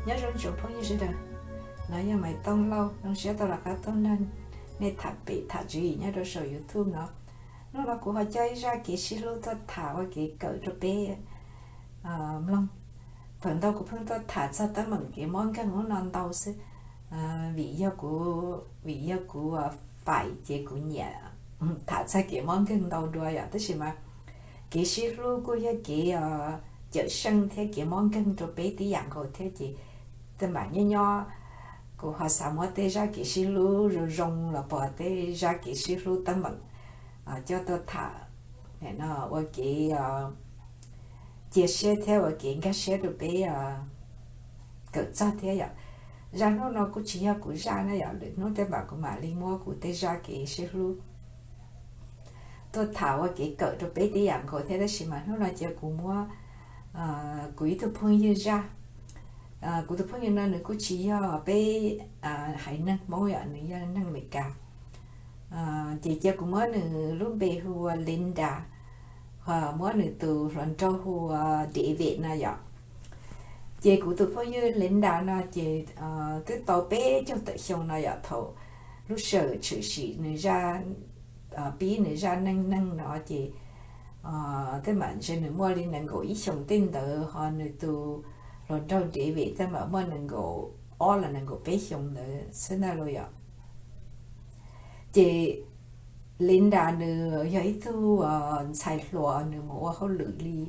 Nyob zoo tsoom phooj ywg sawv daws, no yog Maiv Tooj Lauj, zoo siab tau los qab tuaj nrog nej tham pem tham tswv yim nyob rau saum YouTube no. Hnub no kuv ho coj ib zaj kev sib hlub tuaj tham ua kev kawm rau peb mloog. Thaum ntau kuv pheej tuaj tham txog teeb meem kev mob nkeeg ub no ntau xwb, vim yog kuv, vim yog kuv faim ces kuv nyiam tham txog kev mob nkeeg ntau dua yom. Tab sis mas kev sib hlub kuj yog kev cawm seej thiab kev mob nkeeg rau peb tib yam nkaus thiab. Ces tej mam nyob nyob kuv ho xav muab tej zaj kev sib hlub zoo zoo los pom tej zaj kev sib hlub teeb meem coj tuaj tham no ua kev cia siab thiab ua kev nkag siab rau peb kawm txog thiab yom. Zaj hnub no kuj tsis yog kuv zaj na yom, lwm hnub tej mam kuv mam li muab kuv tej zaj kev sib hlub tuaj tham ua kev kawm rau peb tib yam nkaus thiab. Tab sis mas hnub no cia kuv muab kuv ib tug phooj ywg zaj. Kuv tus phooj ywg no nws kuj tsis yog peb haiv neeg Hmoob yom, nws yog neeg Amelikas. Ces cia kuv muab nws lub npe hu ua Linda, ho muab nws tus hluas nraug hu ua David no yom. Ces kuv tus phooj ywg Linda no ces twb tau peb caug tawm xyoo no yom, thaum lub sij hawm tshwm sim nws zaj, pib nws zaj neej neeg no ces tej mam ntshe nws muaj li nees nkaum ib xyoos tej ntawd, ho nws tus hluas nraug David tej mam muaj nees nkaum ob los nees nkaum peb xyoos ntawd xwb ntag lauj yom. Ces Linda nws yog ib tug ntxhais hluas, nws mus ua hauj lwm li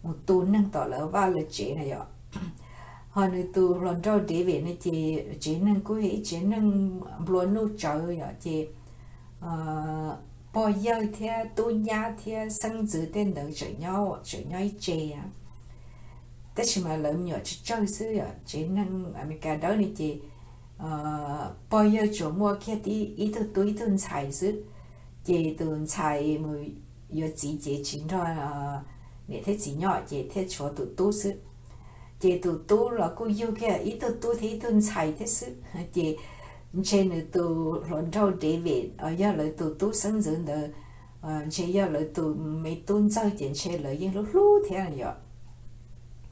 mus tu neeg tom lawv vaj lawv tsev na yom. Ho nws tus hluas nraug David no ces tsev neeg kuj yog ib tsev neeg nplua nuj tsawv yom. Ces pog yawg thiab tub nyab thiab xeeb ntxwv tej ntawd tseem nyob ib tse. Tab sis mas lawv me nyuam tsawg tsawg xwb yom, tsev neeg Amelikas dawb ne ces pog yawg tsuas muaj kiag ib tug tub ib tug ntxhais xwb. Ces tus ntxhais mus yuav txiv ces tsis nrog niam thiab txiv nyob ces thiaj tshuav tus tub xwb. Ces tus tub los kuj yug kiag ib tug tub thiab ib tug ntxhais thiab xwb. Ces ntshe nws tus hluas nraug David yog lawv tus tub xeeb ntxwv ntawd, ntshe yog lawv tus me tub ntxawg ces ntshe lawv yeej hlub hlub thiab yom.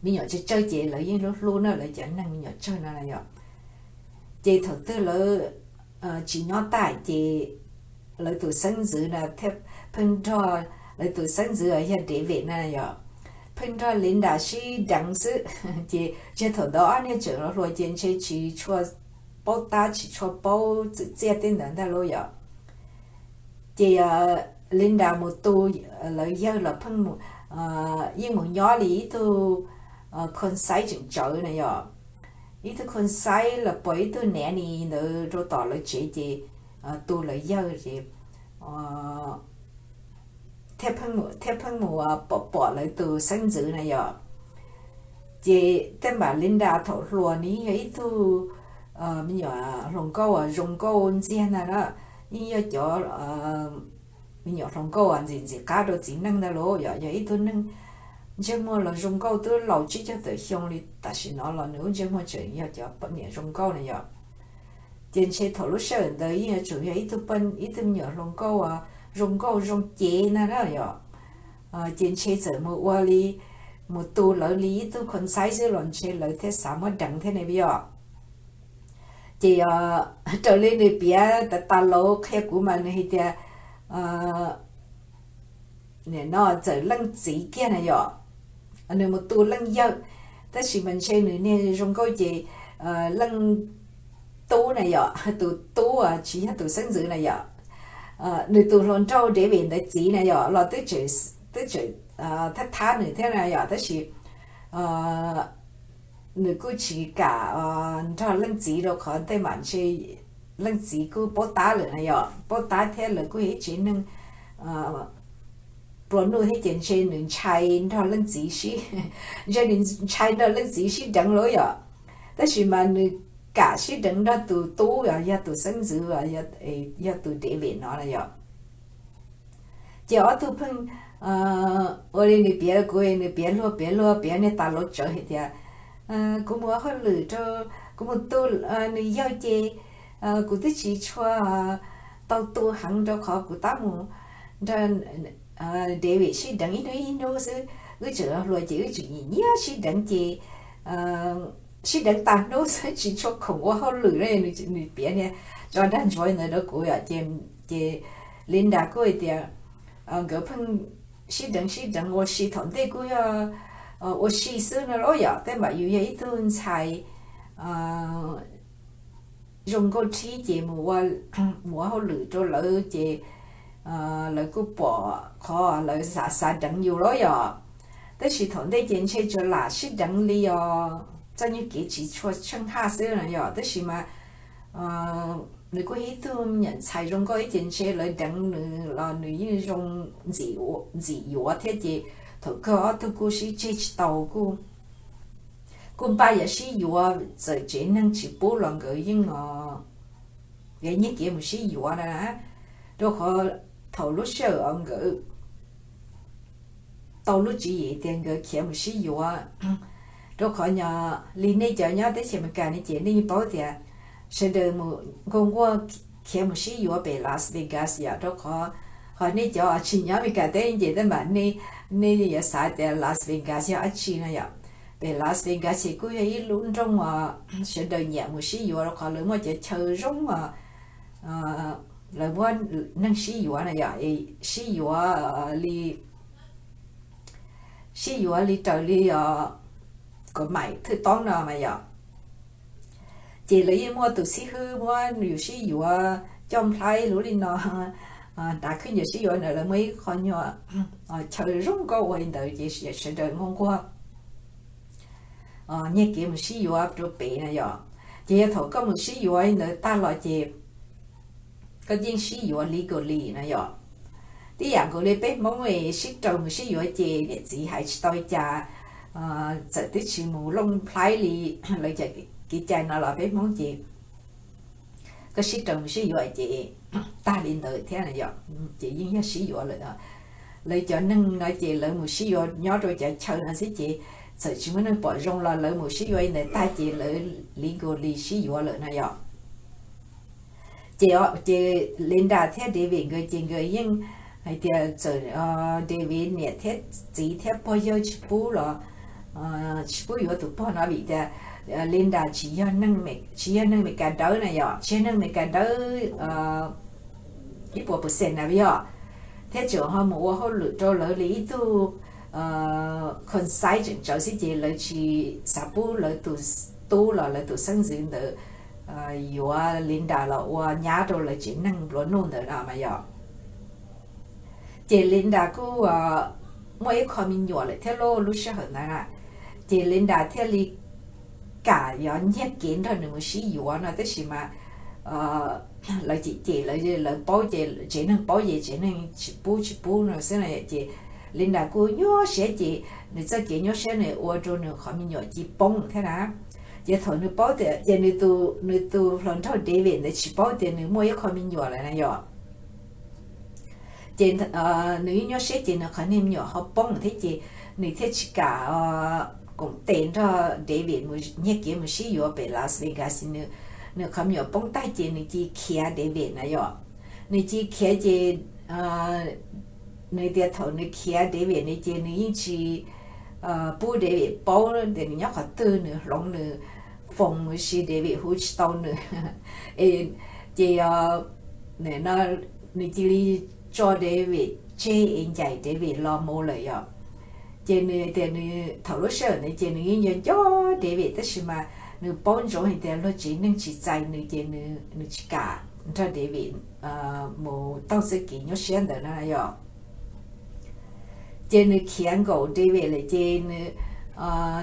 Me nyuam tsawg tsawg ces lawv yeej hlub hlub na, lawv cov neeg me nyuam tsawg no yom. Ces thaum twg lawv tsis nyob tag ces lawv tus xeeb ntxwv no thiaj pheej nrog, lawv tus xeeb ntxwv yog David na yom, pheej nrog Linda sib deev xwb. Ces ntshe thaum ntawd ob niag tseem hluas ces ntshe tsis tshua paub tab tsis tshua paub txwm txiaj tej ntawd ntag lauj yom. Ces Linda mus tu lawv yawg los pheej yeej mus nyob li ib tug concise tseem tsawv na yom. Ib tug concise los pom ib tug nanny ntawd rau tom lawv tsev ces tu lawv yawg ces thiaj pheej mus pom pom lawv tus xeeb ntxwv na yom. Ces tej mam Linda thaum hluas nws yeej yog ib tug me nyuam hluas nkauj uas zoo nkauj ntxiag ntag na, yeej yog cov me nyuam hluas nkauj uas ntxim ntxim qab rau txiv neej ntag lauj yom. Yog ib tug neeg ntsej muag los zoo nkauj, twb laus tsib caug tawm xyoo li tam sim no los nws lub ntsej muag tseem yog cov poj niam zoo nkauj na yom. Ces ntshe thaum lub sij hawm ntawd yeej yuav tsum yog ib tug, ib tug me nyuam hluas nkauj uas zoo nkauj zoo cev ntag na yom. Ces ntshe txawm mus ua li, mus tu lawv li ib tug concise xwb los ntshe lawv thiaj xav muab deev thiab ne yom. Ces raws li nws piav tas tas los qhia kuv mas nws hais tias no txawm leej txiv kiag na yom, nws mus tu leej yawg, tab sis mas ntshe nws niag zoo nkauj ces leej tub na yom, tus tub tsis yog tus xeeb ntxwv na yom, nws tus hluas nraug David ntawd txiv na yom los twb tseem thab thab nws thiab na yom, tab sis nws kuj tsis kam nrog leej txiv rau qhov tej mam ntshe leej txiv kuj paub tab lawm na yom, paub tab thiab lawv kuj yog ib tsev neeg nplua nuj thiab ces ntshe nws ntshai nrog leej txiv sib, ntshe nws ntshai nrog leej txiv sib deev lawm yom. Tab sis mas nws kam sib deev nrog tus tub uas yog tus xeeb ntxwv, yog tus David no na yom. Ces ob tug pheej ua li nws piav rau kuv, nws piav luag piav luag piav niag tas los tsawv hais tias kuv mus ua hauj lwm rau, kuv mus tu nws yawg ces kuv twb tsis tshua tau tu heev rau qhov kuv tab mus nrog David sib deev ib hnub ib hnub xwb. Wb tseem hluas ces wb tseem nyiam nyiam sib deev ces sib deev tag hnub xwb tsis tshua khoom ua hauj lwm, nws piav niag tso dag ntsuav ntawd rau kuv yom. Ces Linda kuj hais tias nkawd pheej sib deev sib deev ua si, thaum ntej kuj yog ua si xwb no los yom, tej mam yus yog ib tug ntxhais zoo nkauj thib ces mus ua hauj lwm rau lawv ces lawv kuj pom qhov lawv xav xav deev yus los yom. Tab sis thaum ntej ces ntshe tsuas lam sib deev li os, txoj nyuag kev tsis tshua tsheej haj xwb no yom. Tab sis mas nws kuj ib tug me nyuam ntxhais zoo nkauj ib ces ntshe lawv deev nws los nws yeej zoo ntxim yuav thiab ces thaum kawg ob tug kuj sib tseg tsis tau, kuj npaj yuav sib yuav, txawm tsev neeg tsis pub los nkawd yeej nyiag kev mus sib yuav na. Rau qhov thaum lub sij hawm nkawd tau lub tswv yim tias nkawd khiav mus sib yuav, rau qhov li nej cov nyob teb chaws Amelikas ne ces nej yeej paub tias sawv daws mus nkuaj nkuaj khiav mus sib yuav pem Las Vegas yom. Rau qhov, ho nej cov tsis nyob Amelikas teb ces tej mam nej yuav xav tias Las Vegas yog dab tsi no yom. Pem Las Vegas ces kuj yog ib lub nroog uas sawv daws nyiam mus sib yuav rau qhov lawv muaj cov chaw zoo os, lawv muab neeg sib yuav na yom, sib yuav li sib yuav li raws li kom maim thwj toob no mas yom. Ces lawv yeej muaj tus xib hwb muab yus sib yuav coj nplhaib lub li no, hnav khaub ncaws sib yuav na, lawv muaj ib qho nyuag chaw zoo nkauj ua li ntawd ces sawv daws nkuaj nkuaj nyiag kev mus sib yuav rau pem na yom. Ces yog thaum koj mus sib yuav li ntawd tag los ces koj yeej sib yuav legally na yom. Tib yam nkaus li peb Hmoob es sib raws mus sib yuav ces niam txiv hais tsis tau li cas, txawm twb tsis mus looj nplhaib li lawv cov kev cai no los peb Hmoob ces koj sib raws mus sib yuav ces tag li ntawd thiab na yom, ces yeej yog sib yuav lawm. Lawv cov neeg no ces lawv mus sib yuav nyob rau cov chaw no xwb ces txawm tsis muaj neeg pom zoo los lawv mus sib yuav li ntawd tag ces lawv legally sib yuav lawm no yom. Ces, ces Linda thiab David nkawd ces nkawd yeej hais tias txawm David niam thiab txiv thiab pog yawg tsis pub los tsis pub yuav tus pog no vim tias Linda tsis yog neeg Amelikas dawb na yom, tsis yog neeg Amelikas dawb ib puas percent na yom, thiab tseem ho mus ua hauj lwm rau lawv li ib tug concierge tseem tsawv xwb ces lawv tsis xav pub lawv tus tub los lawv tus xeeb ntxwv ntawd yuav Linda los ua nyab rau lawv tsev neeg nplua nuj ntawd no mas yom. Ces Linda kuj muaj ib qho me nyuam lawm thiab lauj lub sij hawm ntawd na, ces Linda thiaj li kam yuav nyiag kev nrog nws mus sib yuav no tab sis mas lawv cem cem lawv, lawv paub ces tsev neeg paub ces tsev neeg tsis pub tsis pub no xwb na. Ces Linda kuj nyuaj siab ces nws txoj kev nyuaj siab nws ua rau nws qhov me nyuam cia li poob thiab na. Ces thaum nws paub tias ces nws tus hluas nraug David ntawd tsis paub tias nws muaj ib qho me nyuam lawm na yom. Ces nws yeej nyuaj siab ces nws qhov niag me nyuam ho poob thiab ces nws thiaj tsis kam koom tes nrog David mus nyiag kev mus sib yuav pem Las Vegas. Nws qhov me nyuam poob tag ces nws cia li khiav David na yom. Nws cia li khiav ces nws tias thaum nws khiav David nws ces nws yeej tsis pub David paub tias nws nyob qhov twg, nws hloov nws phone ua si David hu tsis tau nws. Ces nws cia li tso David tseg es ncaim David los mus lawm yom. Ces nws tias nws thaum lub sij hawm ntawd ces nws yeej nco nco David tab sis mas nws paub ntsoov hais tias luag tsev neeg tsis txais nws ces nws tsis kam nrog David mus taug txoj kev nyuaj siab ntawd na yom. Ces nws khiav nkaum David lawm ces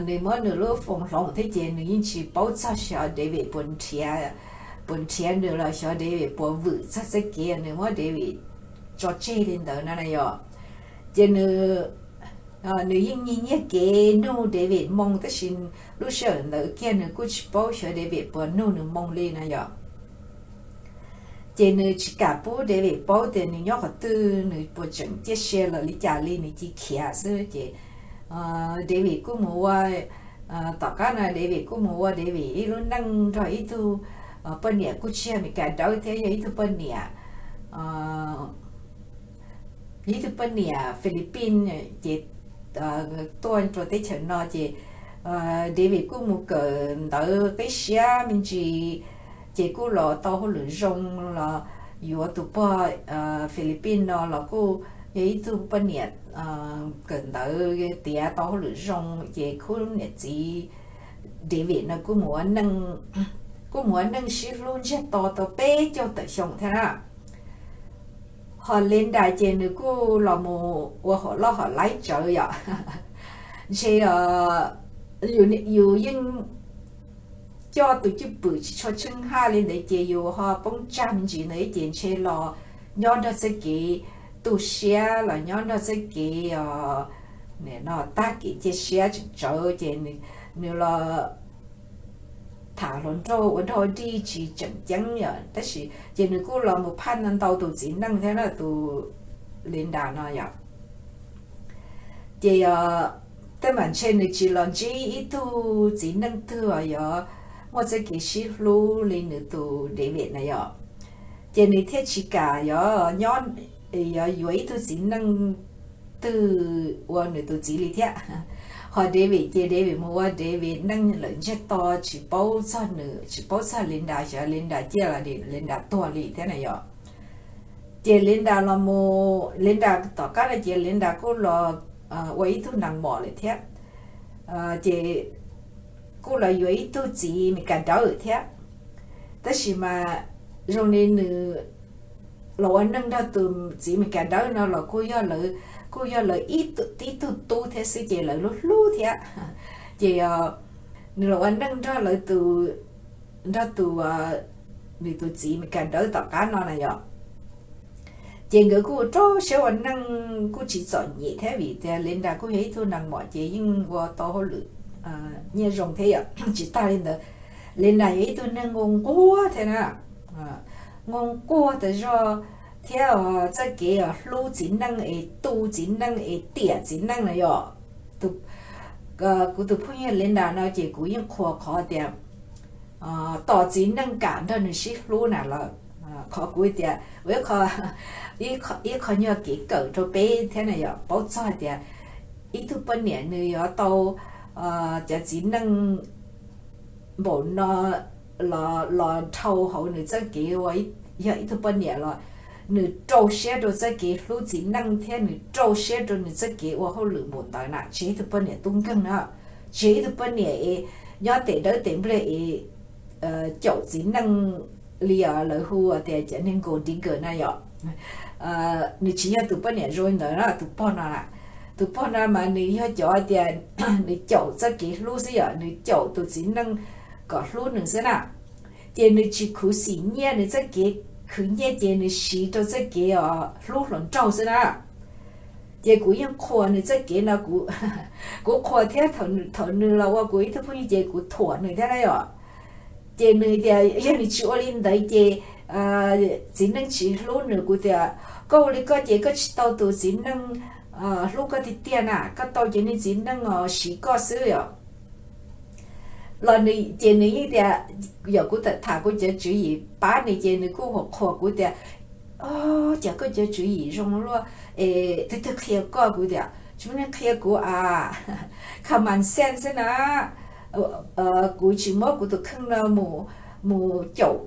nws muab nws lub phone hloov thiab ces nws yeej tsis paub txog xyov David puas nrhiav, puas nrhiav nws los xyov David puas vwm txog txoj kev nws muab David tso tseg li ntawd no na yom. Ces nws, nws yeej nyiag nyiag kev nug David moo tab sis lub sij hawm ntawd kiag nws kuj tsis paub xyov David puas nug nws moo li na yom. Ces nws tsis kam pub David paub tias nws nyob qhov twg, nws puas tseem ciaj sia los li cas li, nws cia li khiav xwb. Ces David kuj mus ua, tom qab no David kuj mus ua David ib lub neej nrog ib tug poj niam kuj tsis yog Amelikas dawb thiab, yog ib tug poj niam, ib tug poj niam Philippines ces tuaj rau teb chaws no ces David kuj mus kawm ntawv qib siab me ntsis, ces kuj los tau hauj lwm zoo los yuav tus pog Philippines no los kuj yog ib tug poj niam kawm ntawv tiav tau hauj lwm zoo, ces khub niam txiv David no kuj mus ua neej sib hlub ntsiag to tau peb caug tawm xyoo thiab na. Ho Linda ces nws kuj los mus ua hom loj hom laib tsawv yom. Ntshe yus yeej coj tus cwj pwm tsis tshua tsheej haj li ntawd ces yus ho poob tsag me ntsis ntawd ces ntshe los nyob nrog txoj kev tu siab los nyob nrog txoj kev tag kev cia siab tseem tsawv ces nws los tham hluas nraug ua dog ua dig tsis tseem ceeb yom, tab sis ces nws kuj los mus phaj ntau tus txiv neej thiab na tus Linda no yom. Ces yog tej mam ntshe nws tsis los ntsib ib tug txiv neej twg uas yog muaj txoj kev sib hlub li nws tus David na yom, ces nws thiaj tsis kam yog nyob, yog yuav ib tug txiv neej twg ua nws tus txiv li thiab. Ho David ces David mus ua David neej lawm ntsiag to, tsis paub txog nws, tsis paub txog Linda, xyov Linda ciaj los Linda tuag li thiab na yom. Ces Linda los mus, Linda tom qab no ces Linda kuj los ua ib tug nag mom lawm thiab. Ces kuj los yuav ib tug txiv Meskas dawb thiab. Tab sis mas zoo li nws los ua neej nrog tus txiv Meskas dawb no los kuj yog lawv, kuj yog lawv ib tug tub thiab xwb ces lawv lub hlub thiab. Ces nws los ua neej nrog lawv tus, nrog tus, nws tus txiv Meskas dawb tom qab no na yom. Ces nkawd kuj rau siab ua neej kuj tsis txom nyem thiab vim tias Linda kuj yog ib tug nag mom ces yeej ua tau hauj lwm nyiaj zoo thiab yom. Tsis tag li ntawd, Linda yog ib tug neeg nquag nquag thiab na, nquag nquag tas zog thiab txoj kev hlub txiv neej es tu txiv neej es tiam txiv neej na yom. Kuv tus phooj ywg Linda no ces kuv yeej qhuas qhov tias tos txiv neej kam nrog nws sib hlub na lawm. Qhov kuv tias ua ib qho nyuag kev kawm rau peb thiab na yom, paub txog tias ib tug poj niam nws yuav tau cov txiv neej npaum no los dhau hauv nws txoj kev ua yog ib tug poj niam los nws rau siab rau txoj kev hlub txiv neej thiab nws rau siab rau nws txoj kev ua hauj lwm npaum ntawd na, tsis yog ib tug poj niam tub nkeeg na, tsis yog ib tug poj niam es nyob tes dawb tes nplej es caum txiv neej li lawv hu tias cov neeg gold digger na yom. Nws tsis yog tus poj niam zoo li ntawd na, tus pog no na. Tus pog no mas nws yog cov tias nws caum txoj kev hlub xwb yom, nws caum tus txiv neej kom hlub nws xwb na. Ces nws tsis khuv xim nyiaj, nws txoj kev khwv nyiaj ces nws siv rau txoj kev hlub hluas nraug xwb na. Ces kuv yeej qhuas nws txoj kev no, kuv qhuas thiab thaum nws los ua kuv ib tug phooj ywg ces kuv thuam nws thiab na yom. Ces nws tias yog nws tsis ua li ntawd ces txiv neej tsis hlub nws. Kuv tias koj ua li koj ces koj tsis tau tus txiv neej hlub koj tiag tiag na, koj tau ces niag txiv neej siv koj xwb yom. Los nws ces nws yeej tias, yog kuv tham kuv cov tswv yim pab nws ces nws kuj qhuas kuv tias, o, cas koj cov tswv yim zoo luaj es twg twg qhia koj? Kuv tias tsis muaj neeg qhia kuv a, common sense xwb na. Kuv tsis muab kuv tus kheej no mus caum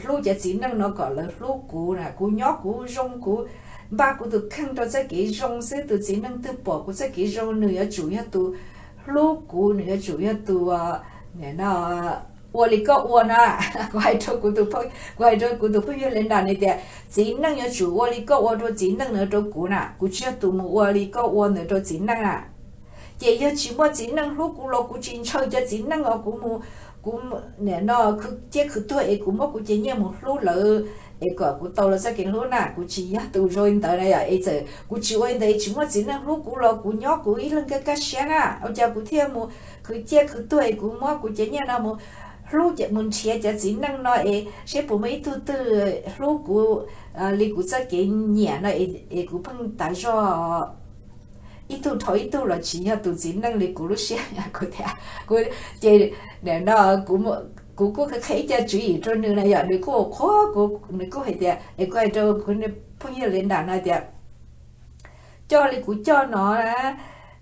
hlub cov txiv neej no kom lawv hlub kuv na. Kuv nyob kuv zoo, kuv npaj kuv tus kheej rau txoj kev zoo xwb. Tus txiv neej twg pom kuv txoj kev zoo nws yuav tsum yog tus hlub kuv, nws yuav tsum yog tus ua li koj ua na. Kuv hais rau kuv tus phooj ywg Linda nws tias txiv neej yuav tsum ua li koj ua rau txiv neej no rau kuv na, kuv tsis yog tus mus ua li koj ua ntawd rau txiv neej na. Ces yog tsis muaj txiv neej hlub kuv los kuv tsis ntshaw cov txiv neej os, kuv mus, kuv nim no khwv ciaj khwv tuag es kuv muab kuv cov nyiaj mus hlub lawv es kom kuv tau lawv txoj kev hlub na. Kuv tsis yog tus zoo li ntawd na yom. Es txawm kuv tsis ua li ntawd es tsis muaj txiv neej hlub kuv los kuv nyob kuv ib leeg kaj kaj siab na, ua cas kuv thiaj mus khwv ciaj khwv tuag es kuv muab kuv cov nyiaj no mus hlub, mus nrhiav cov txiv neej no es seb puas muaj ib tug twg hlub kuv li kuv txoj kev nyiam no es kuv pheej tas zog ib tug dhau ib tug los tsis yog tus txiv neej li kuv lub siab. Kuv tias, ces nim no kuv kuj qhia ib co tswv yim rau nws na yom, nws kuj qhuas kuv, nws kuj hais tias es kuv hais rau kuv phooj ywg Linda no tias coj li kuv coj no na,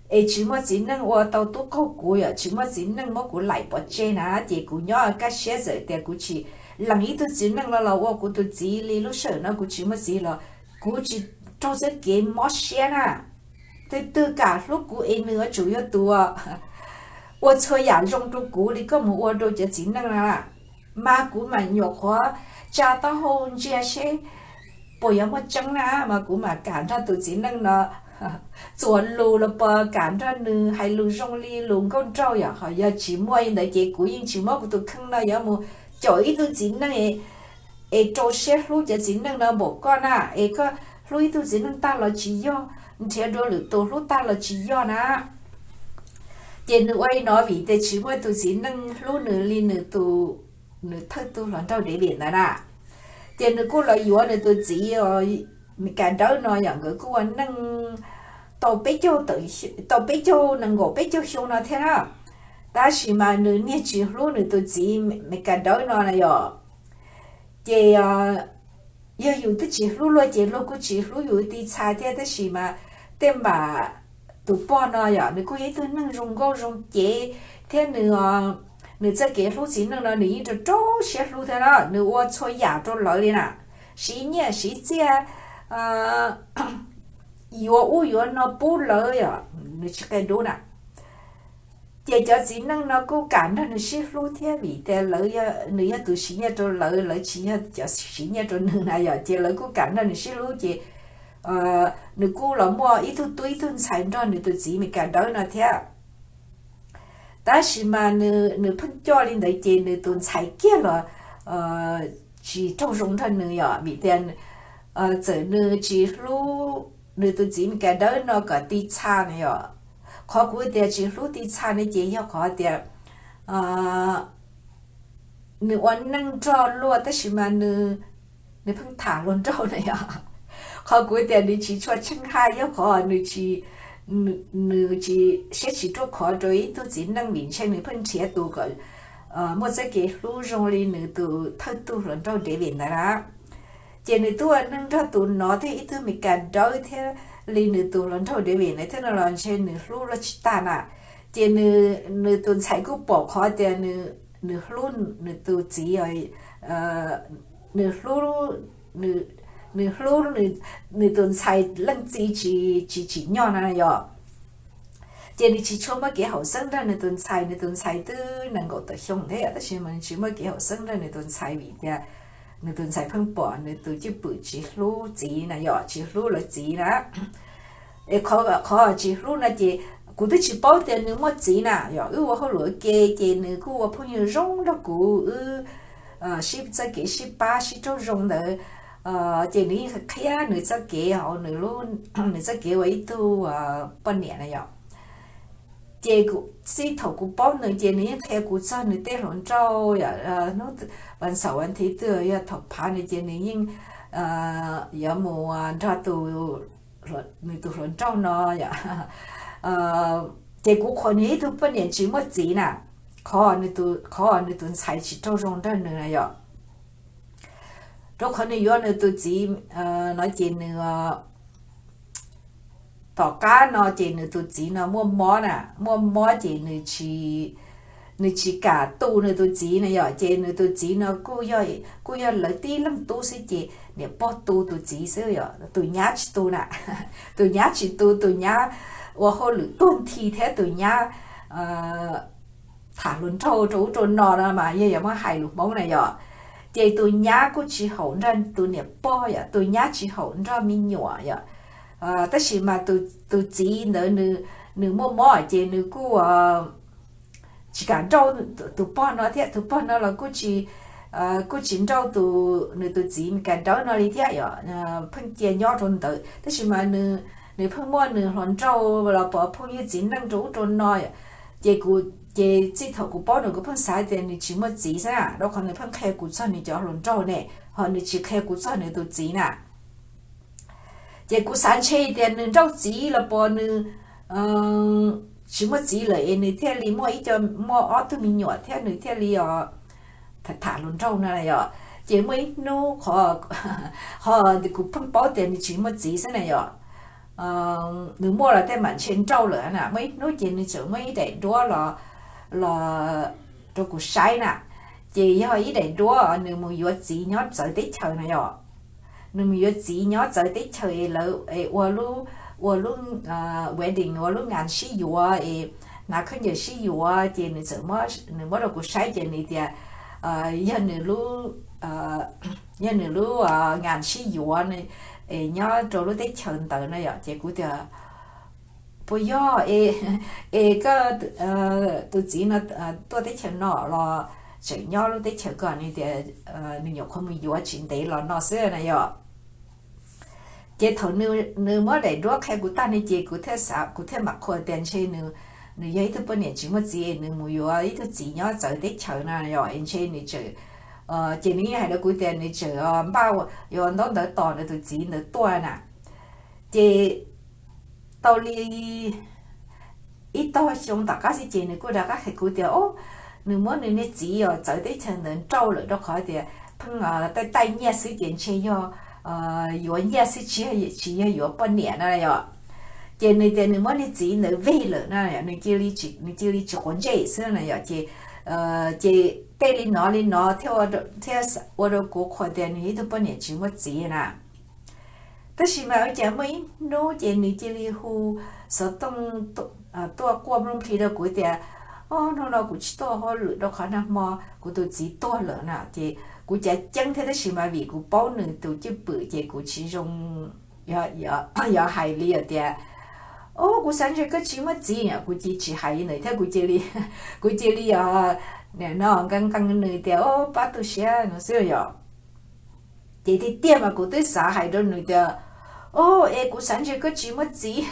es tsis muaj txiv neej ua tau tub qaug kuv yom, tsis muaj txiv neej muab kuv laim pov tseg na, ces kuv nyob kaj siab txawm tias kuv tsis lees ib tug txiv neej los los ua kuv tus txiv li lub sij hawm no kuv tsis muaj txiv los kuv tsis raug txoj kev mob siab na. Twg twg kam hlub kuv es nws yuav tsum yog tus ua txhua yam zoo rau kuv li koj mus ua rau cov txiv neej no. Mas kuv mam nyuam qhuav tsa taub hau ntsia seb puas yuav muaj tseeb na, mas kuv mam kam nrog tus txiv neej no txuas lus los puas kam nrog nws hais lus zoo li lus nkauj nraug yom. Ho yog tsis muaj li ntawd ces kuv yeej tsis muab kuv tus kheej no yuav mus caum ib tug txiv neej es rau siab hlub cov txiv neej no npaum koj na. Es koj hlub ib tug txiv neej tag los tsis yog, nrhiav dua lwm tus hlub tag los tsis yog na. Ces nws ua li no vim tias tsis muaj tus txiv neej hlub nws li nws tus, nws thawj tug hluas nraug David ntawd na. Ces nws kuj los yuav nws tus txiv Meskas dawb no yom, nkawd kuj ua neej tau peb caug, tau peb caug nees nkaum peb caug xyoo no thiab na. Tab sis mas nws niag tsis hlub nws tus txiv Meskas dawb no na yom. Ces yog yus twb tsis hlub luag ces luag kuj tsis hlub yus ti txha thiab, tab sis mas tej npam tus pog no yom, nws kuj yog ib tug neeg zoo nkauj zoo cev thiab nws, nws txoj kev hlub txiv neej no nws yeej rau rau siab hlub thiab na, nws ua txhua yam rau lawv li na, siv nyiaj siv txiaj, yuav ub yuav no pub lawv yom, nws tsis qia dub na. Ces cov txiv neej no kuj kam nrog nws sib hlub thiab vim tias lawv, nws yog tus siv nyiaj rau lawv, lawv tsis yog cov siv nyiaj rau nws na yom, ces lawv kuj kam nrog nws sib hlub ces nws kuj los muaj ib tug tub ib tug ntxhais nrog nws tus txiv Meskas dawb no thiab. Tab sis mas nws pheej coj li ntawd ces nws tus ntxhais kiag los tsis raug zoo nrog nws yom, vim tias txawm nws tsis hlub nws tus txiv Meskas dawb no kom ti txha na yom. Qhov kuv tias tsis hlub ti txha ne ces yog qhov tias nws ua neej nrog luag tab sis mas nws pheej tham hluas nraug na yom. Qhov kuv tias nws tsis tshua tsheej haj yog qhov nws tsis, nws tsis siab tsis ruaj khov rau ib tug txiv neej vim ntshe nws pheej nrhiav tus kom muaj txoj kev hlub zoo li nws tus thawj tug hluas nraug David ntawd na. Ces nws twb ua neej nrog tus no thiab ib tug Meskas dawb thiab li nws tus hluas nraug David ntawd thiab no los ntshe nws hlub luag tsis tag na. Ces nws tus ntxhais kuj pom qhov tias nws hlub nws tus txiv, nws hlub, nws hlub nws tus ntxhais leej txiv tsis tsim nyog na yom. Ces nws tsis tshua muaj kev haum xeeb nrog nws tus ntxhais, nws tus ntxhais twb nees nkaum tawm xyoo thiab yom, tab sis mas nws tsis muaj kev haum xeeb nrog nws tus ntxhais vim tias nws tus ntxhais pheej pom nws tus cwj pwm tsis hlub txiv na yom, tsis hlub lawv txiv na. Es qhov tsis hlub no ces kuv twb tsis paub tias nws muaj txiv na yom, wb ua hauj lwm ua ke ces nws kuj ua phooj ywg zoo nrog kuv, wb sib txoj kev sib pab sib raug zoo ntawd. Ces nws yeej qhia nws txoj kev hauv nws, nws txoj kev ua ib tug poj niam na yom. Ces txij thaum kuv paub nws ces nws yeej qhia kuv txog nws tej hluas nraug yom, hnub vas xaum vas thiv twg yog thaum phav nws ces nws yeej yuav mus nrog nws tus hluas nraug no yom. Ces kuv qhuas nws ib tug poj niam tsis muaj txiv na, qhov, qhov nws tus ntxhais tsis raug zoo nrog nws na yom. Rau qhov nws yuav nws tus txiv no ces nws, tom qab no ces nws tus txiv no muaj mob na, muaj mob ces nws tsis kam tu nws tus txiv na yom, ces nws tus txiv no kuj yog lawv tib leeg tub xwb ces niam pog tu tus txiv xwb yom, tus nyab tsis tu na. Tus nyab tsis tu, tus nyab ua hauj lwm tuag nthi thiab tus nyab tham hluas nraug rau ub rau no no mas yog yuav muab hais lus Hmoob na yom. Ces tus nyab kuj tsis haum nrog tus niam pog yom, tus nyab tsis haum nrog me nyuam yom. Tab sis mas tus txiv ntawd nws muaj mob ces nws kuj tsis kam nrauj tus pog no thiab, tus pog no los kuj tsis nrauj tus, nws tus txiv Meskas dawb no li thiab yom, pheej cia nyob rau ntawd. Tab sis mas nws pheej muaj nws hluas nraug los pom phooj ywg txiv neej rau ub rau no. Ces kuv, ces txij thaum kuv paub nws kuv pheej xav tias nws tsis muaj txiv xwb na, rau qhov nws pheej qhia kuv txog nws cov hluas nraug ne, ho nws tsis qhia kuv txog nws tus txiv na. Ces kuv xav ntshe tias nws nrauj txiv los pom nws tsis muaj txiv lawm es nws thiaj li muaj ib co, muaj ob tug me nyuam thiab nws thiaj li tham tham hluas nraug no na yom. Ces muaj ib hnub qhov, ho kuv pheej paub tias nws tsis muaj txiv xwb na yom. nws muaj los tej mam ntshe nrauj lawm na. Muaj ib hnub ces nws txawm muab ib daim duab los, los rau kuv saib na. Ces yog ib daim duab nws mus yuav txiv nyob txawv teb chaws na yom. Nws mus yuav txiv nyob txawv teb chaws es lawv ua lub, ua lub wedding, ua lub nkas sib yuav es hnav khaub ncaws sib yuav. Ces nws txawm, nws muab rau kuv saib ces nws tias yog nws lub, yog nws lub nkas sib yuav nyob rau lub teb chaws ntawd na yom. Ces kuv tias puas yog es, es koj tus txiv no tuaj teb chaws no los tseem nyob lub teb chaws ko? Nws tias nws nyuam qhuav mus yuav tsis ntev los no xwb na yom. Ces thaum nws muab daim duab qhia kuv tag ne ces kuv thiaj xav, kuv thiaj mam qhuas tias ntshe nws yog ib tug poj niam tsis muaj txiv, nws mus yuav ib tug txiv nyob txawv teb chaws na yom, es ntshe nws tseem, ces nws yeej hais rau kuv tias nws tseem npaj yuav ntaub ntawv tos nws tus txiv ntawd tuaj na. Ces tau li ib tog xyoo tom qab xwb ces nws kuj rov qab hais kuv tias o, nws muab nws niag txiv os txawv teb chaws ntawd nrauj lawm rau qhov tias pheej taij taij nyiaj xwb ces ntshe yog yuav nyiaj xwb tsis, tsis yog yuav poj niam na yom. Ces nws tias nws muab niag txiv ntawd veg lawm na, nws cia li tsis quav ntsej xwb na yom. Ces, ces tej li no li no thiaj ua rau kuv qhuas tias nws yog ib tug poj niam tsis muaj txiv na. Tab sis mas ua cas muaj ib hnub ces nws cia li hu xov tooj tuaj quaj nplooj nplig rau kuv tias o, hnub no kuv tsis tuaj hauj lwm rau qhov nag hmo kuv tus txiv tuag lawm na. Ces kuv cav ceeb thiab tab sis mas vim kuv paub nws tus cwj pwm ces kuv tsis zoo yuav hais li tias o, kuv xav ntshe koj tsis muaj txiv, kuv cia li tsis hais li ntawd thiab. Kuv cia li, kuv cia li nqa nqa nws tias o, pab tu siab no xwb yom. Ces tiag tiag mas kuv twb xav hais rau nws tias o, es kuv xav ntshe koj tsis muaj txiv.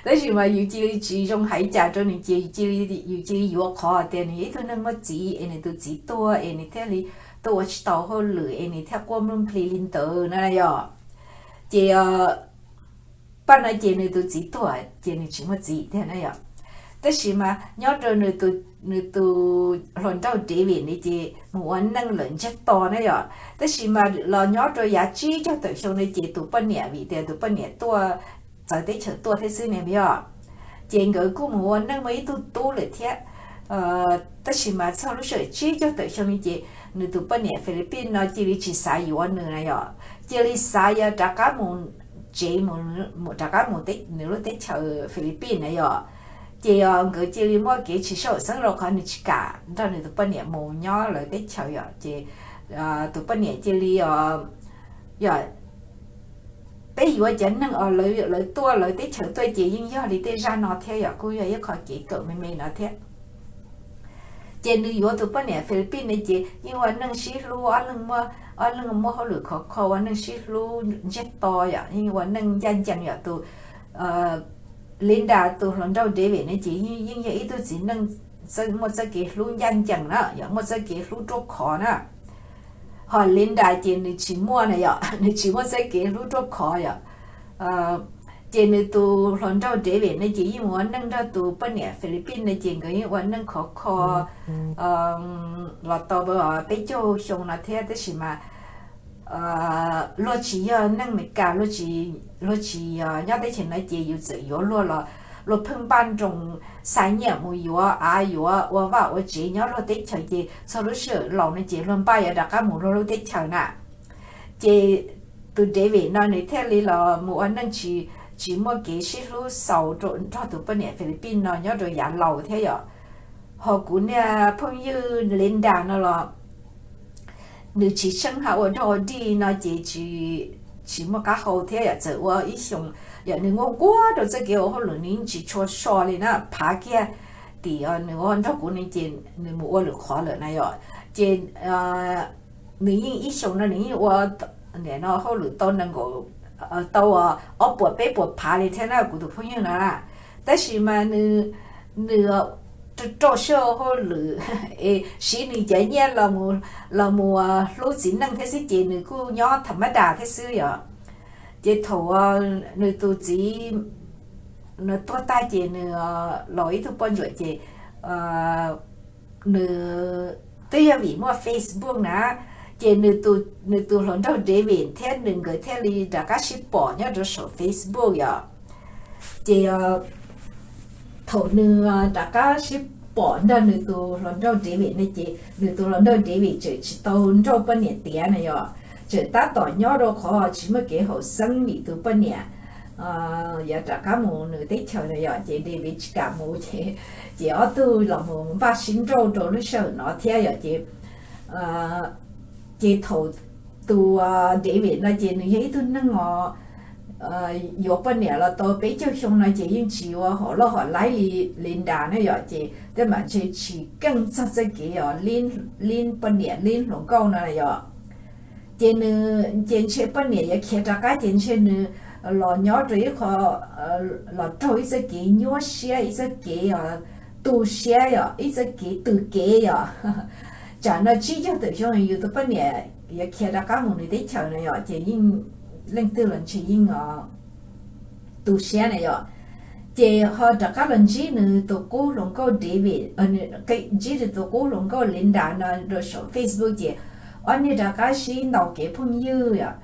Tab sis mas yus cia li tsis zoo hais cas rau nws ces yus cia li yuav qhov tias nws yog ib tug neeg muaj txiv es nws tus txiv tuag es nws thiaj li tuaj ua tsis tau hauj lwm es nws thiaj quaj nplooj nplig li ntawd na yom. Ces paj no ces nws tus txiv tuag ces nws tsis muaj txiv tiag na yom. Tab sis mas nyob rau nws tus hluas nraug David ne ces mus ua neej lawm ntsiag to na yom. Tab sis mas los nyob rau yav tsib caug tawm xyoo ne ces tus poj niam, vim tias tus poj niam tuaj txawv teb chaws tuaj thiab xwb ne yom. Ces nkawd kuj mus ua neej muaj ib tug tub lawm thiab. Tab sis mas txog lub sij hawm tsib caug tawm xyoo ne ces nws tus poj niam Philippines no cia li tsis xav yuav nws na yom. Cia li xav yuav rov qab mus tsev, rov qab mus nws lub teb chaws Philippines na yom. Ces nkawd cia li muaj kev tsis sib haum xeeb rau qhov nws tsis kam nrog nws tus poj niam mus nyob lawv teb chaws yom. Ces tus poj niam cia li, yog peb yuav cov neeg os lawv tuaj lawv teb chaws tuaj ces yeej yog li tej zaj no thiab yom, kuj yog ib qho kev kawm me me no thiab. Ces nws yuav tus poj niam Philippines ne ces yeej ua neej sib hlub, ob leeg muaj hauj lwm khov kho ua neej sib hlub ntsiag to yom, yeej ua neej ncaj ncees yom. Tus Linda tus hluas nraug David ne ces yeej yog ib tug txiv neej muaj txoj kev hlub ncaj ncees na yom, muaj txoj kev hlub ruaj khov na. Ho Linda ces nws tsis muaj na yom, nws tsis muaj txoj kev hlub ruaj khov yom. Ces nws tus hluas nraug David ne ces yeej ua neej nrog tus poj niam Philippines ne ces nkawd yeej ua neej khov kho los tau peb caug xyoo no thiab. Tab sis mas luag tsis yog neeg Meskas, luag tsis nyob teb chaws no ces yus txawm yuav luag los luag pheej npaj nroos xa nyiaj mus yuav av yuav ua vaj ua tsev nyob luag teb chaws ces txog lub sij hawm laus no ces luag npaj yuav rov qab mus luag lub teb chaws na. Ces tus David no nws thiaj li los mus ua neej tsis, tsis muaj kev sib hlub xaus nrog tus poj niam Philippines no nyob rau yav laus thiab yom. Ho kuv niag phooj ywg Linda no los nws tsis tsheej ha ua dog ua dig no ces tsis muaj qab hau thiab yom. Txawm ua ib xyoos yom, nws nquag nquag rau txoj kev ua hauj lwm nws yeej tsis tshua so li na, phav kiag tim nws ua nrog kuv ne ces nws mus ua lwm qhov lawm na yom. Ces nws yeej ib xyoos no nws yeej ua no hauj lwm tau nees nkaum, tau ob puas peb puas phav li thiab na kuv tus phooj ywg no na. Tab sis mas nws rau siab ua hauj lwm es siv nws cov nyiaj los mus hlub txiv neej thiab xwb ces nws kuj nyob tham mab das thiab xwb yom. Ces thaum nws tus txiv nws tuag tag ces nws los ib tug poj ntsuam ces nws twb yog vim muaj Facebook na, Ces nws tus hluas nraug David thiab nws nkawd thiaj li rov qab sib pom nyob rau saum Facebook yom. Ces thaum nws rov qab sib pom nrog nws tus hluas nraug David no ces nws tus hluas nraug David tseem tsis tau nrauj poj niam tiav na yom, tseem tab tom nyob rau qhov tsis muaj kev haum xeeb vim tus poj niam yuav rov qab mus nws teb chaws na yom, ces David tsis kam mus ces, ces ob tug los mus npaj sib nrauj rau lub sij hawm no thiab yom. Ces ces thaum tus David no ces nws yog ib tug neeg os yuav poj niam los tau peb caug xyoo no ces yeej tsis ua hom loj hom laib li Linda na yom, ces tej mam ntshe tsis keej txog txoj kev os li poj niam li hluas nkauj no yom. Ces nws, ces ntshe poj niam yuav khiav rov qab ces ntshe nws los nyob rau ib qho, los raug ib txoj kev nyuaj siab, ib txoj kev tu siab yom, ib txoj kev tu kev yom. Tsam no tsib caug tawm xyoo yus tus poj niam yuav khiav rov qab mus nws teb chaws na yom, ces yeej, leej twg los ntshe yeej tu siab na yom. Ces ho rov qab los ntsib nws tus qub hluas nkauj David, ntsib nws tus qub hluas nkauj Linda no rau saum Facebook ces ob niag rov qab sib ntaus kev phooj ywg yom.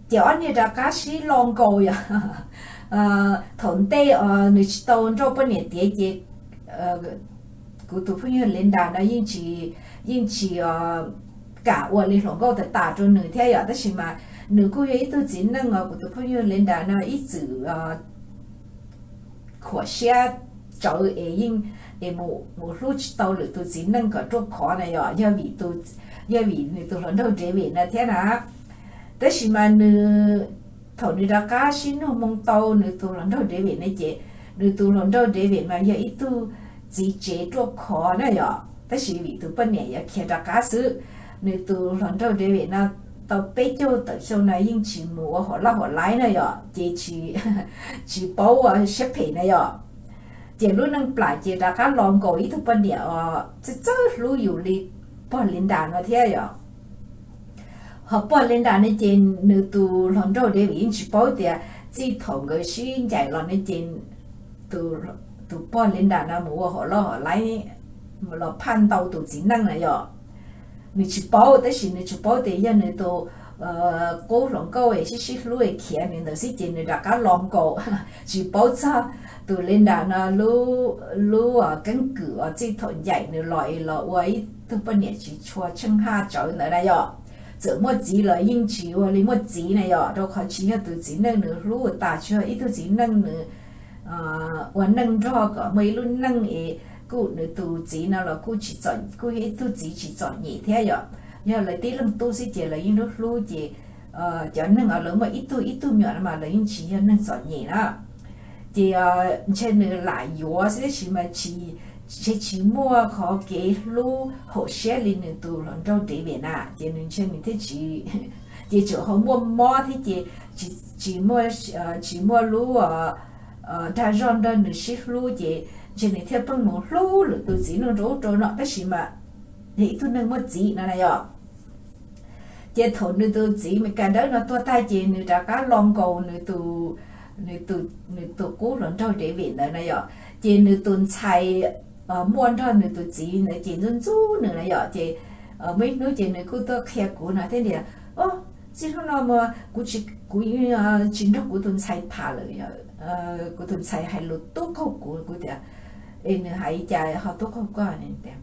Ces ob niag rov qab sib lo nkaus yom. Thaum ntej nws tsis tau nrauj poj niam tiav ces kuv tus phooj ywg Linda no yeej tsis, yeej tsis kam ua li hluas nkauj tas tas rau nws thiab yom, tab sis mas nws kuj yog ib tug txiv neej os, kuv tus phooj ywg Linda no ib txwm khuam siab tsawv es yeej es mus hlub tsis tau lwm tus txiv neej kom ruaj khov na yom, yog vim, yog vim nws tus hluas nraug David no thiab na. Tab sis mas nws, thaum nws rov qab sib nug moo tau nws tus hluas nraug David ne ces nws tus hluas nraug David mas yog ib tug txiv tsev ruaj khov na yom, tab sis vim tus poj niam yuav khiav rov qab xwb. Nws tus hluas nraug David no tau peb caug tawm xyoo no yeej tsis mus ua hauv laj hauv laib na yom, ces tsis paub ua siab phem na yom. Ces lub neej plam ces rov qab los nkaus ib tug poj niam os txawj txawj hlub yus li pog Linda no thiab yom. Ho pog Linda ne ces nws tus hluas nraug David yeej tsis paub tias txij thaum nkawd sib ncaim los ne ces tus pog Linda no mus ua hauv laj hauv laib los phaj ntau tus txiv neej na yom. Nws tsis paub, tab sis nws tsis paub tias yog nws tus qub hluas nkauj es sib sib hlub es khiav nws ntawd xwb ces nws rov qab los nkaus. Tsis paub txog tus Linda no lub keeb kwm uas txij thaum ncaim nws los es los ua ib tug poj niam tsis tshua tsheej haj tsawv ntawd na yom. Txawm muaj txiv los yeej tsis ua li muaj txiv na yom, rau qhov tsis yog tus txiv neej nws hlub tas, tsis yog ib tug txiv neej nws ua neej nrog kom muaj ib lub neej es kuj nws tus txiv no los kuj tsis, kuj yog ib tug txiv tsis txom nyem thiab yom. Yog lawv tib leeg tub xwb ces lawv yeej hlub hlub ces cov neeg uas lawv muaj ib tug ib tug me nyuam no mas lawv yeej tsis yog neeg txom nyem na. Ces ntshe nws lam yuav xwb tab sis mas ntshe tsis muaj qhov kev hlub haum siab li nws tus hluas nraug David na, ces nws ntshe nws thiaj tsis, ces tseem ho muaj mob thiab ces tsis muaj, tsis muaj lub dag zog nrog nws sib hlub ces ntshe nws thiaj pheej mus hlub lwm tus txiv neej rau ub rau no tab sis mas yog ib tug neeg muaj txiv no na yom. Ces thaum nws tus txiv Meskas dawb no tuag tag ces nws rov qab los nkaus nws tus qub hluas nraug David ntawd na yom. Ces nws tus ntxhais muaj nrog nws tus txiv ntawd ces ntxub ntxub nws na yom. Ces muaj ib hnub ces nws kuj tuaj qhia kuv no thiab tias, o, txij hnub no mas kuv, kuv tsis nrog kuv tus ntxhais tham lawm, kuv tus ntxhais hais lus tub qaug kuv. Kuv tias, es nws hais cas ho tub qaug koj? Tias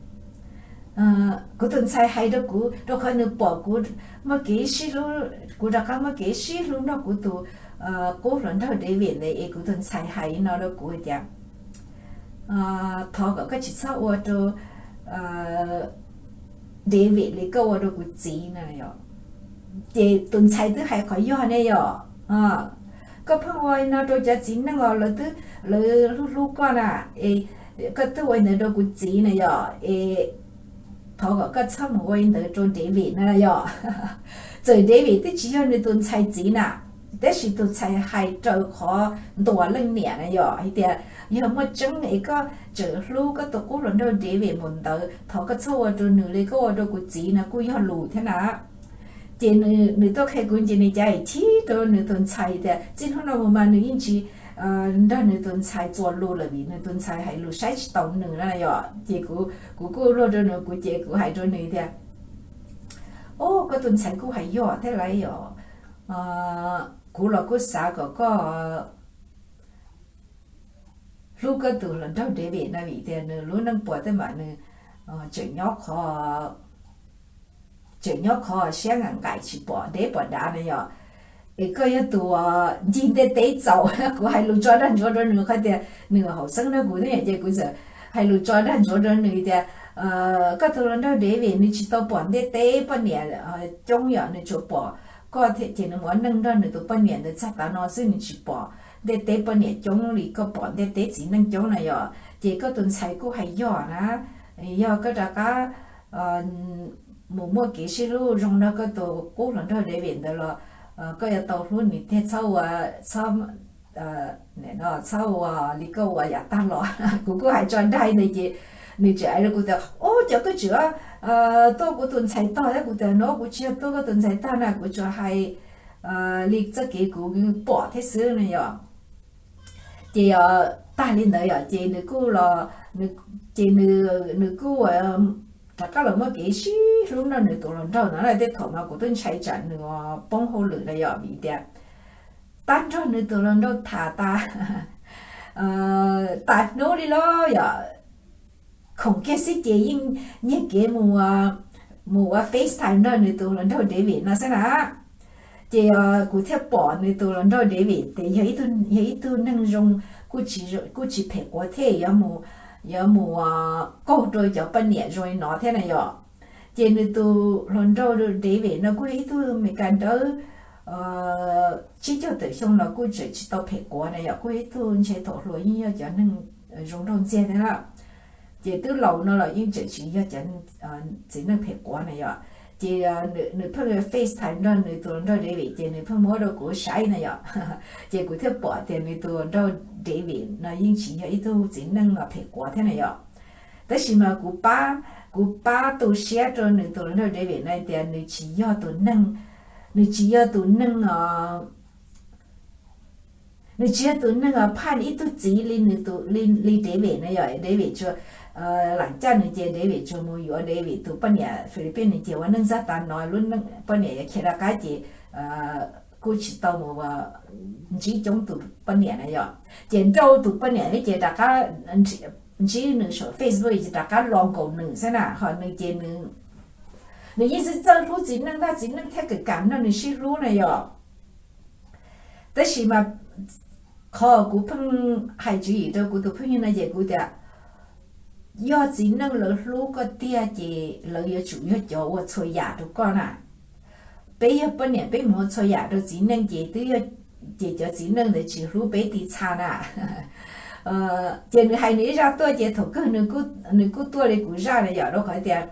kuv tus ntxhais hais rau kuv rau qhov nws pom kuv muaj kev sib hlub, kuv rov qab muaj kev sib hlub nrog kuv tus qub hluas nraug David ntawd es kuv tus ntxhais hais no rau kuv tias, thov kom koj tsis txhob ua rau David li koj ua rau kuv txiv no yom. Ces tus ntxhais twb hais qhov yog ne yom. Koj pheej ua no rau cov txiv neej os, lawv twb, lawv hlub hlub koj na, es koj twb ua ntawd rau kuv txiv na yom, es thov kom koj txhob mus ua li ntawd rau David na yom. Txawm David twb tsis yog nws tus ntxhais txiv na, tab sis tus ntxhais hais raws qhov ntuas leej niam na yom, hais tias yog muaj tseeb es koj tseem hlub koj tus qub hluas nraug David mus ntawd, thov koj txhob ua rau nws li koj ua rau kuv txiv no kuj yog lus thiab na. Ces nws tuaj qhia kuv ces nws cav chib rau nws tus ntxhais tias txij hnub no mus mas nws yeej tsis nrog nws tus ntxhais txuas lus lawm vim nws tus ntxhais hais lus saib tsis taus nws na yom. Ces kuv kuv kuj luag rau nws, kuv ces kuv hais rau nws tias, o, koj tus ntxhais kuj hais yog thiab lawm yom. Kuv los kuj xav kom koj hlub koj tus hluas nraug David no vim tias nws lub neej puas tej mam nws tseem nyob qhov tseem nyob qhov siab nqaim nqaim tsis pom deb pom dav na yom. Es koj yog tus ncig ntiaj teb txaus, kuv hais lus tso dag ntsuav rau nws qhov tias nws haum xeeb nrog kuv thiab ces kuv txawm hais lus tso dag ntsuav rau nws tias, koj tus hluas nraug David nws tsis tau pom ntiaj teb poj niam coob yom, nws tsuas pom koj thiab ces nws mus ua neej nrog nws tus poj niam ntawd txog tav no xwb, nws tsis pom ntiaj teb poj niam coob li koj pom ntiaj teb txiv neej coob na yom. Ces koj tus ntxhais kuj hais yog na, yog koj rov qab mus muaj kev sib hlub zoo nrog koj tus qub hluas nraug David ntawd los koj yuav tau hlub nws tiag, txhob ua, txhob txhob ua li koj ua yav tag los. Kuv kuj hais tso dag ntawd ces nws tseem hais rau kuv tias, o, cov koj tseem tuaj kuv tus ntxhais tog thiab. Kuv tias, no, kuv tsis yog tuaj koj tus ntxhais tog na, kuv tsuas hais li txoj kev kuv pom thiab xwb no yom. Ces tag li ntawd yom, ces nws kuj los, ces nws kuj rov qab los muaj kev sib hlub nrog nws tus hluas nraug ntawd na. Tej thaum no kuv twb ntshai tsam nws poob hauj lwm na yom, vim tias tag nrho nws tus hluas nraug tham tas, tas hnub li los yom, khoom kiag xwb ces yeej nyiag kev mus ua FaceTime nrog nws tus hluas nraug David no xwb na. Ces kuv thiaj pom nws tus hluas nraug David tias yog ib tug neeg zoo, kuj tsis phem quav thiab, yuav mus kaug rau cov poj niam zoo li no thiab na yom. Ces nws tus hluas nraug David no kuj yog ib tug Meskas dawb, tsib caug tawm xyoo los kuj tseem tsis tau phem quav na yom, kuj yog ib tug ntshe thaum hluas yeej yog cov neeg zoo nraug ntxiag thiab na. Ces twb laus no los yeej tseem tsis yog cov txiv neej phem quav na yom. Ces nws pheej FaceTime nrog nws tus hluas nraug David ces nws pheej muab rau kuv saib na yom. Ces kuv thiaj pom tias nws tus hluas nraug David no yeej tsis yog ib tug txiv neej phem quav thiab na yom. Tab sis mas kuv pab, kuv pab tu siab rau nws tus hluas nraug David no tias nws tsis yog tus neeg, nws tsis yog tus neeg nws tsis yog tus neeg phaj ib tug txiv li nws, li David na yom. David tsuas, lam caj nws ces David tsuas mus yuav David tus poj niam Philippines nws ces ua neej txog tav no, lub poj niam yuav khiav rov qab ces kuj tsis tau mus ntsib coob tus poj niam na yom. Ces nrauj tus poj niam ces rov qab ntsib nws saum Facebook ces rov qab los nkaum nws xwb na. Ho nws ces nws yeej txawj txawj hlub txiv neej ntag, txiv neej thiaj kam kam nrog nws sib hlub na yom. Tab sis mas qhov kuv pheej hais tswv yim rau kuv tus phooj ywg no ces kuv tias, yog txiv neej lawv hlub koj tiag ces lawv yuav tsum yog cov ua txhua yam rau koj na. Peb yog poj niam peb mus ua txhua yam rau txiv neej ces twb yog, ces cov txiv neej ntawd tsis hlub peb ti txha na. Ces nws hais nws ib zaj tuaj ces thaum kawg nws kuj tuaj li kuv zaj na yom, rau qhov tias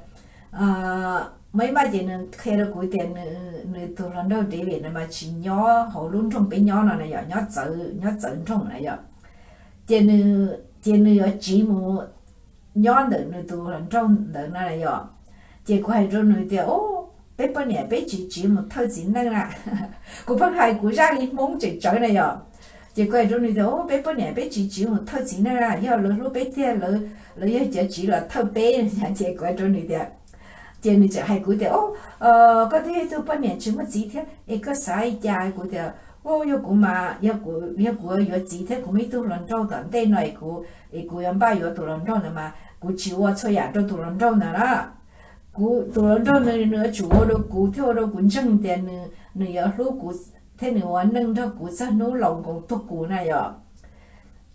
muaj ib npaj ces nws qhia rau kuv tias nws tus hluas nraug David no mas tsis nyob hauv lub nroog peb nyob no na yom, nyob txawv, nyob txawv nroog na yom. Ces nws, ces nws yuav tsiv mus nyob ntawm nws tus hluas nraug ntawd na yom. Ces kuv hais rau nws tias, o, peb poj niam peb tsis tsiv mus thawj txiv neej na. Kuv pheej hais kuv zaj li Hmoob tseem tsawv na yom. Ces kuv hais rau nws tias, o, peb poj niam peb tsis tsiv mus thawj txiv neej na, yog lawv hlub peb tiag lawv yog cov tsiv los thawj peb. Ces kuv hais rau nws tias, ces nws tseem hais kuv tias, o, koj twb yog ib tug poj niam tsis muaj txiv thiab es koj xav li cas? Kuv tias, o, yog kuv mas, yog kuv yuav txiv thiab kuv muaj ib tug hluas nraug tom ntej no es kuv, es kuv yuav npaj yuav tus hluas nraug ntawd mas kuv tsis ua txhua yam rau tus hluas nraug ntawd na. Kuv tus hluas nraug ntawd nws yuav tsum ua rau kuv thiab ua rau kuv ntseeg tias nws yuav hlub kuv thiab nws ua neej nrog kuv txog hnub laus nkoos tuag kuv na yom.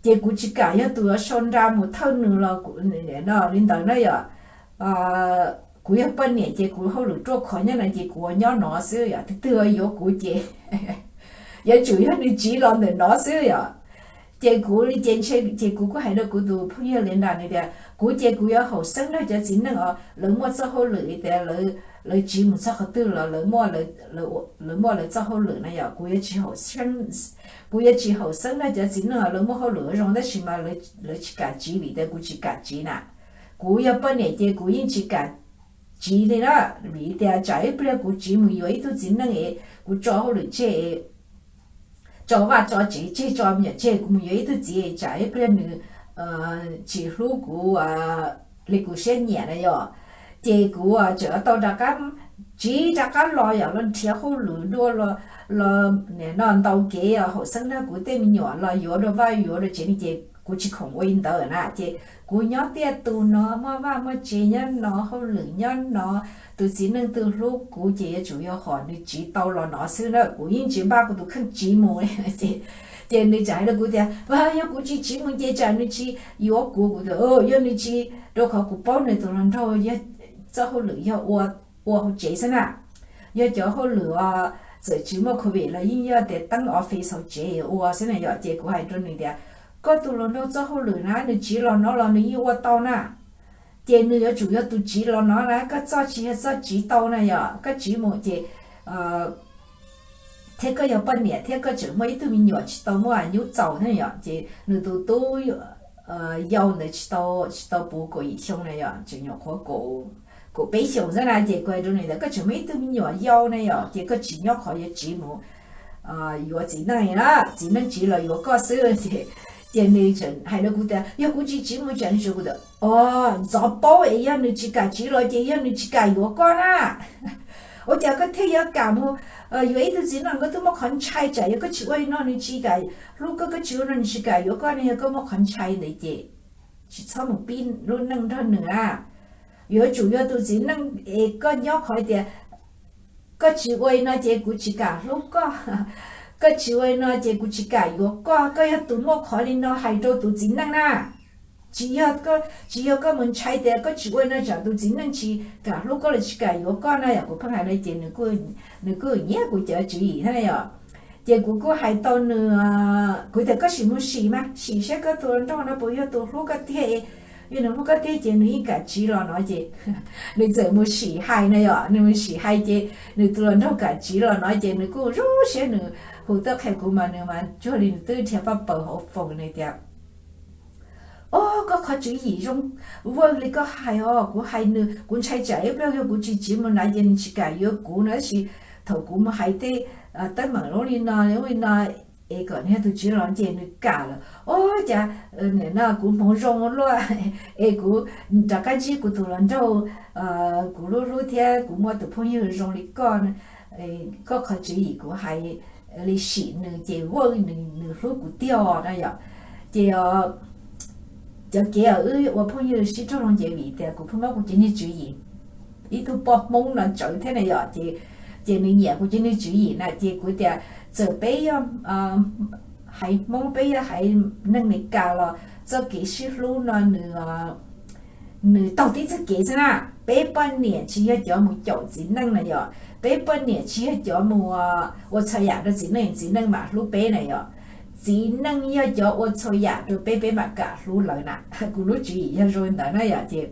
Ces kuv tsis kam yog tus yuav sau nra mus thawj nws los li ntawd na yom. Kuv yog poj niam ces kuv hauj lwm ruaj khov nyob no ces kuv ua nyob no xwb yom, tus twg yuav kuv ces yuav tsum yog nws tsiv los ntawm no xwb yom. Ces kuv li ces ntshe ces kuv kuj hais rau kuv tus phooj ywg li ntawd nws tias kuv ces kuv yuav haum xeeb nrog cov txiv neej os, lawv muaj txoj hauj lwm tias lawv tsiv mus txog qhov twg los lawv muaj lawv txoj hauj lwm na yom. Kuv yuav tsis haum xeeb, kuv yuav tsis haum xeeb nrog cov txiv neej os, lawv muaj hauj lwm zoo tab sis mas lawv tsis kam tsiv vim tias kuv tsis kam tsiv na. Kuv yog poj niam ces kuv yeej tsis kam tsiv li na, vim tias tsam ib pliag kuv tsiv mus yuav ib tug txiv neej es kuv tso hauj lwm tseg es tso vaj tso tsev tseg, tso me nyuam tseg, kuv mus yuav ib tug txiv tsam ib pliag nws tsis hlub kuv li kuv siab nyiam na yom. Ces kuv tseem tau rov qab, tsiv rov qab los yom, los nrhiav hauj lwm dua, los nim no ntaus kev haum xeeb nrog kuv tej me nyuam los yuav dua vaj yuav dua tsev ne. Ces kuv tsis khoom ua li ntawd na, ces kuv nyob tiaj tus no, muaj vaj muaj tsev nyob no, hauj lwm nyob no, tus txiv neej twg hlub kuv ces yuav tsum yog hom nws tsiv tau los no xwb na. Kuv yeej tsis npaj kuv tus kheej tsiv mus. Ces nws tseem hais rau kuv tias, yog kuv tsis tsiv mus ces tsam nws tsis yuav kuv. Kuv tias yog nws tsis, rau qhov kuv paub nws tus hluas nraug yog txoj hauj lwm yog ua, ua hauv tsev xwb na. Yog cov hauj lwm txawm tsis muaj covid los yeej yog tias teeb office hauv tsev ua xwb na yom. Ces kuv hais rau nws tias, koj tus hluas nraug txoj hauj lwm na, nws tsiv los no los nws yeej ua tau na. Ces nws yuav tsum yog tus tsiv los no na, koj txoj tsis yog txoj tsiv tau na yom. Koj tsiv mus ces thiab koj yog poj niam thiab koj tseem muaj ib tug me nyuam tsis tau muaj nyuj txaus thiab yom. Ces nws tus tub yau ntawd tsis tau, tsis tau puv kaum yim xyoo na yom, tseem nyuam qhuav kaum peb xyoos xwb na. Ces kuv hais rau nws tias, koj tseem muaj ib tug me nyuam yau na yom, ces koj tsis nyob qhov yuav tsiv mus yuav txiv neej na, txiv neej tsiv los yuav koj xwb. Ces nws hais rau kuv tias yog kuv tsis tsiv mus tsam nws tsiv. Kuv tias, o, ntxov paub es yog nws tsis kam tsiv los ces yog nws tsis kam yuav koj na. Ua cas koj thiaj yuav kam mus yuav ib tug txiv neej? Koj twb muaj qhov ntshai, tsam yog koj tsis ua li no nws tsis kam hlub koj, koj tsis ua no nws tsis kam yuav koj ne. Yog koj muaj qhov ntshai ntawd ces tsis txhob mus pib lub neej nrog nws na. Yuav tsum yog tus txiv neej es koj nyob qhov tias koj tsis ua li no ces kuv tsis kam hlub koj, koj tsis ua li no ces kuv tsis kam yuav koj. Koj yog tus muaj qhov li no hais rau tus txiv neej na. Tsis yog, tsis yog koj mus ntshai tias koj tsis ua li no tsam tus txiv neej tsis kam hlub koj los tsis kam yuav koj na yom. Kuv pheej hais no ces nws kuj nyiam kuv cov tswv yim thiab na yom. Ces kuv kuj hais tau nws, kuv tias koj sim mus sim mas, sim saib koj tus hluas nraug no puas yog tus hlub koj tiag. Yog nws hlub koj tiag ces nws yeej kam tsiv los no ces nws txawm mus sim hais na yom. Nws mus sim hais ces nws tus hluas nraug kam tsiv los no ces nws kuj zoo siab, nws hu tuaj qhia kuv mas nws mas cuag li nws twb dhia paj paws hauv foos, nws tias, o, koj qhov tswv yim zoo vwj li koj hais os. Kuv hais nws, kuv ntshai tsam ib pliag yog kuv tsis tsiv mus na ces nws tsis kam yuav kuv no, tab sis thaum kuv mus hais tej teeb meem zoo li no li no es kom nws yog tus tsiv los ces nws kam lawm. O, cas nim no kuv hmoov zoo luaj es kuv rov qab ntsib kuv tus hluas nraug kuv hlub hlub thiab kuv muaj tus phooj ywg zoo li koj. Koj qhov tswv yim kuv hais li sim nws ces vwj nws, nws hlub kuv tiag na yom. Ces cov kev wb ua phooj ywg sib raug zoo ces vim tias kuv pheej muab kuv cov niag tswv yim, ib tug poj Hmoob no tsawv thiab na yom, ces nws nyiam kuv cov niag tswv yim na. Ces kuv tias txawm peb yog haiv Hmoob, peb yog haiv neeg Meskas los txoj kev sib hlub no nws nws taug tib txoj kev xwb na. Peb poj niam tsis yog cov mus caum txiv neej na yom. Peb poj niam tsis yog cov mus ua txhua yam rau txiv neej, txiv neej mam hlub peb na yom. Txiv neej yog cov ua txhua yam rau peb, peb mam kam hlub lawv na. Kuv lub tswv yim yog zoo li ntawd na yom. Ces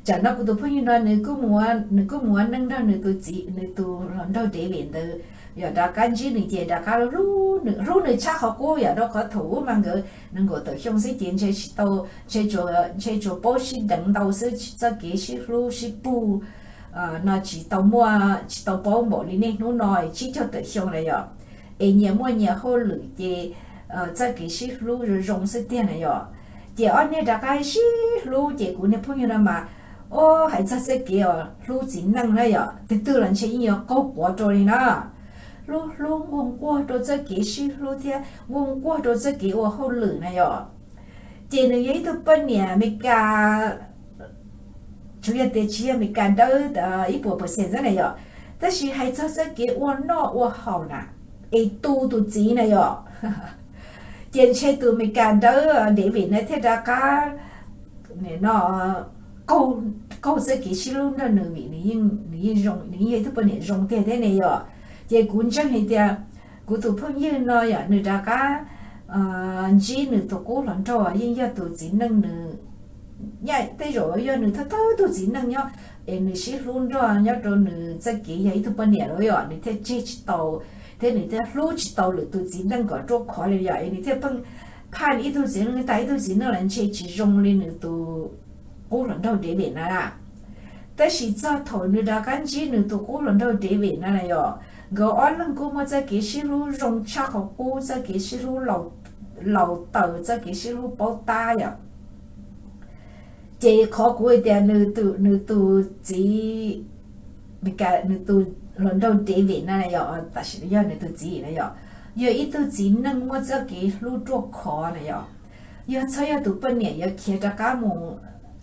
tsam no kuv tus phooj ywg no nws kuj mus ua neej nrog nws tus txiv, nws tus hluas nraug David ntawd, yog rov qab ntsib nws ces rov qab hlub nws, hlub nws tshaj qhov qub yom. Rau qhov thaum ub mas nkawd nees nkaum tawm xyoo xwb ces ntshe tsis tau, ntshe tsuas, ntshe tsuas paub sib deev ntau xwb, txoj kev sib hlub sib pug no tsis tau muaj, tsis tau paub npaum li niaj hnub no tsib caug tawm xyoo na yom. Es nyias muaj nyias hauj lwm ces txoj kev sib hlub zoo zoo xwb tiag na yom. Ces ob niag rov qab sib hlub ces kuv niag phooj ywg no mas, o, hais txog txoj kev hlub txiv neej na yom, twg twg los ntshe yeej yuav qaug quav rau li na. Hlub hlub nquag nquag rau txoj kev sib hlub thiab nquag nquag rau txoj kev ua hauj lwm na yom. Ces nws yog ib tug poj niam Meskas, tsuas yog tias tsis yog Meskas dawb ib puas percent xwb na yom, tab sis hais txog txoj kev ua noj ua haus na, es tu tus txiv na yom. Ces ntshe tus Meskas dawb David na thiaj rov qab no qaug txoj kev sib hlub nrog nws vim nws yeej, nws yeej yog ib tug poj niam zoo tiag thiab ne yom. Ces kuv ntseeg hais tias kuv tus phooj ywg no yom, nws rov qab ntsib nws tus qub hluas nraug yeej yog tus txiv neej nws, nyaj tej zaum yog nws thawj thawj tug txiv neej nyob es nws sib hlub nrog nyob rau nws txoj kev yog ib tug poj niam lawm yom, nws thiaj tseg tsis tau thiab nws thiaj hlub tsis tau lwm tus txiv neej kom ruaj khov li yom, es nws thiaj pheej phaj ib tug txiv neej tag ib tug txiv neej los ntshe tsis zoo li nws tus qub hluas nraug David na. Tab sis txog thaum nws rov qab ntsib nws tus qub hluas nraug David na yom, Nkawd ob leeg kuj muaj txoj kev sib hlub zoo tshaj qhov qub, txoj kev sib hlub laus taws, txoj kev sib hlub paub tab yom. Ces qhov kuv tias nws tus txiv, nws tus hluas nraug David na yog, tam sim no yog nws tus txiv na yom, yog ib tug txiv neej muaj txoj kev hlub ruaj khov na yom. Yog txhob yog tus poj niam yuav khiav rov qab mus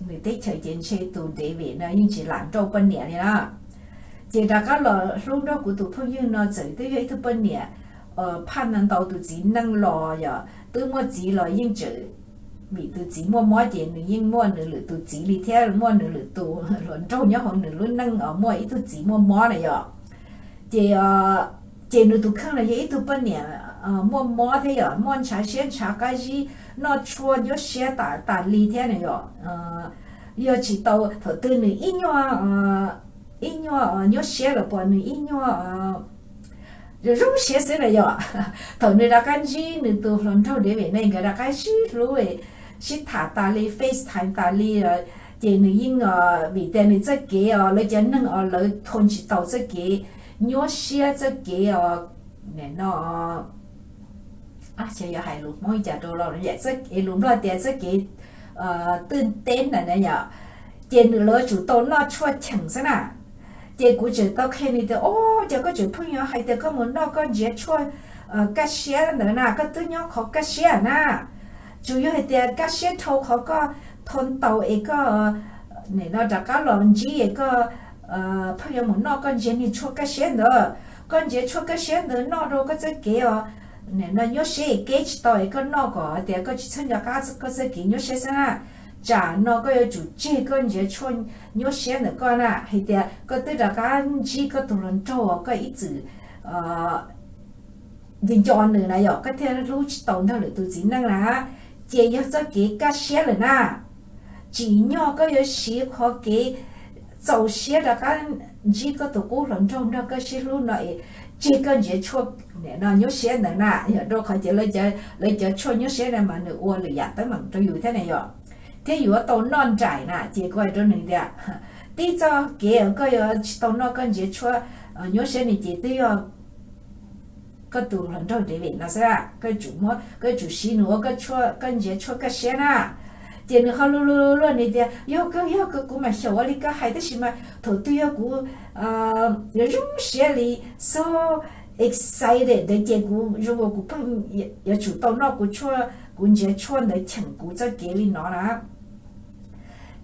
nws teb chaws ces ntshe tus David no yeej tsis lam nrauj poj niam li na. Ces rov qab los hlub nrog kuv tus phooj ywg no, txawm twb yog ib tug poj niam phaj ntau tus txiv neej los yog twb muaj txiv los yeej tseem, vim tus txiv muaj mob ces nws yeej muaj nws lwm tus txiv li thiab muaj nws lwm tus hluas nraug nyob hauv nws lub neej muaj ib tug txiv muaj mob na yom. Ces ces nws tus kheej los yog ib tug poj niam muaj mob thiab yog muaj ntshav siab ntshav qab zib, noj tshuaj nyuaj siab tas tas li thiab na yom. Yog tsis tau thaum twg nws ib nyuag ib nyuag nyuaj siab los pom nws ib nyuag zoo zoo siab xwb na yom. Thaum nws rov qab ntsib nws tus hluas nraug David ne, nkawd rov qab sib hlub, sib tham tas li, FaceTime tas li, ces nws yeej, vim tias nws txoj kev os, lawv cov neeg os lawv thoo tsis tau txoj kev nyuaj siab, txoj kev os, no, xyov yuav hais lus Hmoob li cas rau los, lus Nplog tias txoj kev twj teb na yom. Ces nws lawv tsum tau noj tshuaj cheem xwb na. Ces kuv tseem tau qhia nws tias, o, ces koj tseem pheej yuav hais tias koj mus noj koj ntsiav tshuaj kaj siab ntawd na, koj twb nyob qhov kaj siab na. Tsuas yog hais tias kaj siab dhau qhov koj thoo tau es koj nim no rov qab los ntsib es koj pheej yuav mus noj koj ntsiav niag tshuaj kaj siab ntawd. Koj ntsiav tshuaj kaj siab ntawd noj rau koj txoj kev os, nim no nyuaj siab es keb tsis tau es koj noj kom tias koj tsis txhob nco qab koj txoj kev nyuaj siab xwb na. Tsam no koj yuav tsum tseg koj ntsiav tshuaj nyuaj siab ntawm koj na, hais tias koj twb rov qab ntsib koj tus hluas nraug uas koj ib txwm nco nco nws na yom, koj thiaj hlub tsis tau nrog lwm tus txiv neej na. Ces yog txoj kev kaj siab lawm na. Tsim nyog koj yuav siv qhov kev txaus siab rov qab ntsib koj tus qub hluas nraug nrog koj sib hlub no es tseg koj ntsiav tshuaj no nyuaj siab ntawd na, yog rau qhov tias lawv cov tshuaj nyuaj siab na mas nws ua lwm yam teeb meem rau yus thiab na yom. Thiab yuav tau noj nraim na, ces kuv hais rau nws tias, tib txoj kev koj yuav tsis tau noj koj ntsiav tshuaj nyuaj siab ni ces twb yog koj tus hluas nraug David no xwb, koj yuav tsum siv nws ua koj ntsiav tshuaj kaj siab na. Ces nws ho luag luag luag nws tias, yog kawg, yog kawg, kuv mam xyaum ua li koj hais, tab sis mas thaum twg yog kuv zoo siab li, so excited ntawd ces kuv zoo ua kuv pheej yuav tsum tau noj kuv tshuaj, kuv ntsiav tshuaj ntawd cheem kuv txoj kev li no na.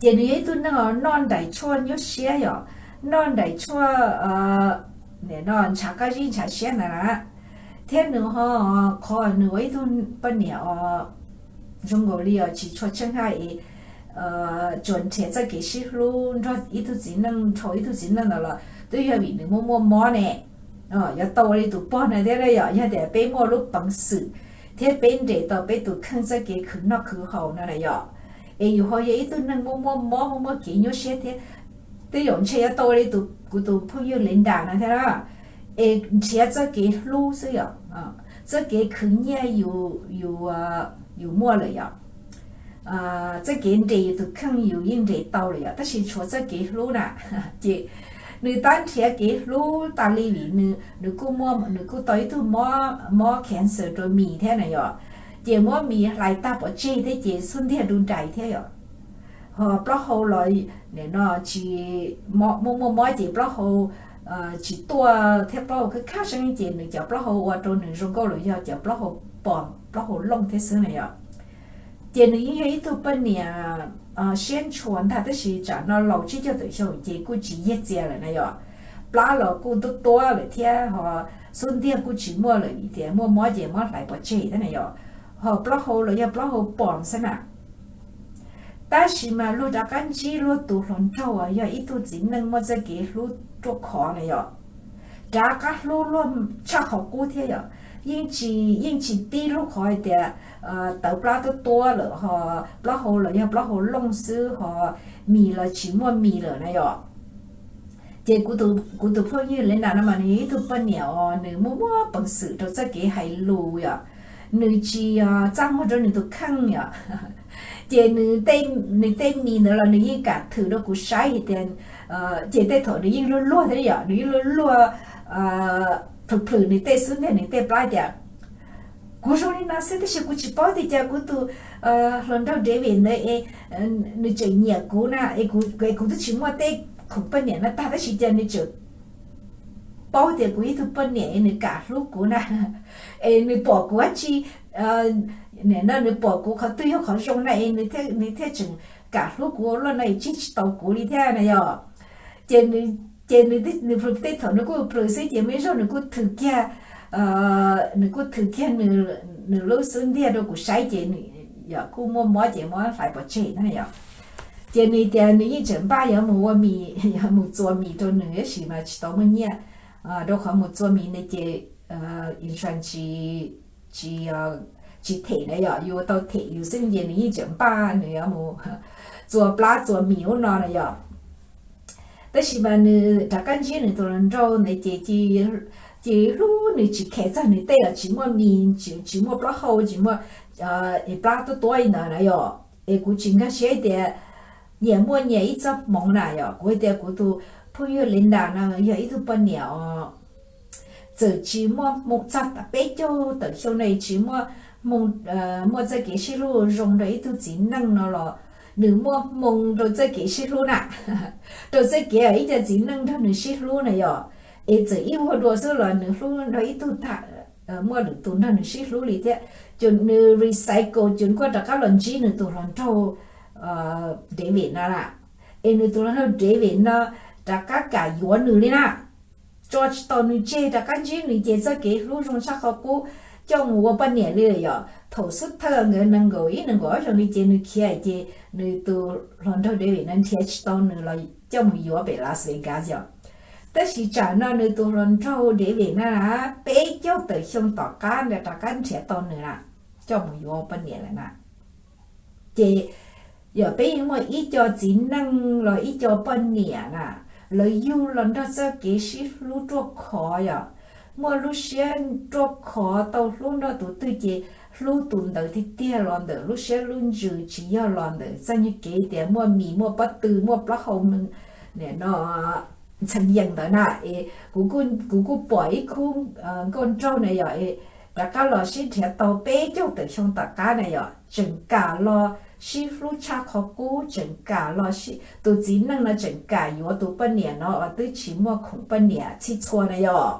Ces nws yog ib tug neeg noj nraim tshuaj nyuaj siab yom, noj nraim tshuaj no ntshav qab zib ntshav siab ntawd na. Thiab nws ho, qhov nws ua ib tug poj niam os zoo nkaus li os tsis tshua tsheej haj es tsuas nrhiav txoj kev sib hlub nrog ib tug txiv neej, dhau ib tug txiv neej ntawd los twb yog vim nws muaj muaj mob ne. Yuav tau ua li tus pog no thiab yom, yog tias peb muaj lub peev xwm thiab peb nres tau peb tus kheej txoj kev khwv noj khwv haus no na yom, es yus ho yog ib tug neeg muaj muaj mob muaj muaj kev nyuaj siab thiab, twb yog ntshe yuav tau ua li kuv tus phooj ywg Linda no thiab na, es nrhiav txoj kev hlub xwb yom, txoj kev khwv nyiaj yus, yus muaj lawm yom, txoj kev nres yus tus kheej yus yeej nres tau lawm yom, tab sis tshuav txoj kev hlub na. Ces nws tab nrhiav kev hlub tas li vim nws, nws kuj muaj, nws kuj tau ib tug mob cancer rau mis thiab na yom, ces muab mis hlais tag pov tseg thiab ces xub ntiag du nrais thiab yom, ho plaub hau los nim no tsis, muaj muaj mob ces plaub hau tsis tuaj thiab, plaub hau khab khab seeb ces nws cov plaub hau ua rau nws zoo nkauj los yog cov plaub hau pom plaub hau looj thiab xwb na yom. Ces nws yeej yog ib tug poj niam siab ntshua ntag, tab sis tsam no laus tsib caug tawm xyoo ces kuj tsis yiag txias lawm na yom. Plab los kuj tuab tuab lawm thiab ho xub ntiag kuj tsis muaj lawm vim tias muaj mob ces muab hlais pov tseg thiab na yom. Ho plaub hau los yog plaub hau pom xwb na. Tab sis mas luag rov qab ntsib luag tus hluas nraug uas yog ib tug txiv neej muaj txoj kev hlub ruaj khov na yom, rov qab hlub luag tshaj qhov qub thiab yom. Yeej tsis, yeej tsis tib lub qhov hais tias tawv plab tuab tuab lawm ho plaub hau los yog plaub hau looj xwb ho mis los tsis muaj mis lawm na yom. Ces kuv tus phooj ywg Linda no mas nws yog ib tug poj niam uas nws muaj muaj peev xwm rau txoj kev hais lus yom. Nws tsis txaj muag rau nws tus kheej yom. Ces nws tej mis ntawd los nws yeej kam thwm rau kuv saib hais tias, ces tej thaum nws yeej luag luag thiab yom, nws yeej luag luag plhws plhws nws tej xub ntiag nws tej plab tias, kuv zoo li no xwb tab sis kuv tsis paub tias cas kuv tus hluas nraug David ntawd es nws tseem nyiam kuv na, es kuv twb tsis muaj tej khoom poj niam no tag tab sis cas nws tseem paub tias kuv ib tug poj niam es nws kam hlub kuv na, es nws pom kuv dab tsi, nim no nws pom kuv qhov twg yog qhov zoo na es nws thiaj tseem kam hlub kuv ua luaj no es tseg tsis tau kuv li thiab na yom. Ces nws, ces nws, nws plhws tej thaum nws kuj plhws xwb ces muaj ib zaug nws kuj thws kiag, nws kuj thws kiag nws lub xub ntiag rau kuv saib ces nws yog kuj muaj mob ces muab hlais pov tseg na yom. Ces nws tias nws yeej tseem npaj yuav mus ua mis, yuav mus txua mis rau nws tab sis mas tsis tau muaj nyiaj, rau qhov mus txua mis ne ces insurance tsis, tsis them na yom, yus tau them yus xwb ces nws yeej tseem npaj nws yuav mus txua plab txua mis ub no na yom. Tab sis mas nws rov qab ntsib nws tus hluas nraug ntawd ces cia li hlub nws tsis kheev txog nws tej los tsis muaj mis, tsis muaj plaub hau, tsis muaj plab tuab tuab li ntawd na yom. Es kuv tsis nkag siab tias nyias muaj nyias ib txoj hmoov na yom. Kuv hais tias kuv tus phooj ywg Linda no yog ib tug poj niam os, txawm tsis muaj hmoo txog peb caug tawm xyoo no tsis muaj hmoo, muaj txoj kev sib hlub zoo rau ib tug txiv neej no los nws muaj hmoo rau txoj kev sib hlub na, rau txoj kev ib co txiv neej nrog nws sib hlub na yom. Es txawm ib vuag dua xwb los nws hlub nrog ib tug tag, muaj lwm tus nrog nws sib hlub li thiab. Ces nws recycle ces nws kuj rov qab los ntsib nws tus hluas nraug David no na, es nws tus hluas nraug David no rov qab kam yuav nws li na, tso tsis tau nws tseg rov qab ntsib nws ces txoj kev hlub zoo tshaj qhov qub coj mus ua poj niam li lawm yom. Thaum xub thawj nkawd nees nkaum ib nees nkaum ob xyoo li ces nws khiav ces nws tus hluas nraug David no nrhiav tsis tau nws los coj mus yuav pem Las Vegas yom. Tab sis tsam no nws tus hluas nraug David na peb caug tawm xyoo tom qab rov qab nrhiav tau nws na, coj mus yuav poj niam lawm na. Ces yog peb yeej muaj ib co txiv neej los ib co poj niam na, lawv yug los nrog txoj kev sib hlub ruaj khov yom, muaj lub siab ruaj khov tau hlub nrog tus twg ces hlub tus ntawd tiag tiag los ntawm lub siab lub ntsws tsis yog los ntawm txoj nyuag kev tias muaj mis muaj pob tw muaj plaub hau no ntxhee yees ntawd na. Es kuv kuj pom ib khub nkauj nraug na yom, rov qab los sib nrhiav tau peb caug tawm xyoo tom qab na yom, tseem kam los sib hlub tshaj qhov qub, tseem kam los, tus txiv neej no tseem kam yuav tus poj niam no uas twb tsis muaj khoom poj niam txhij txhua na yom.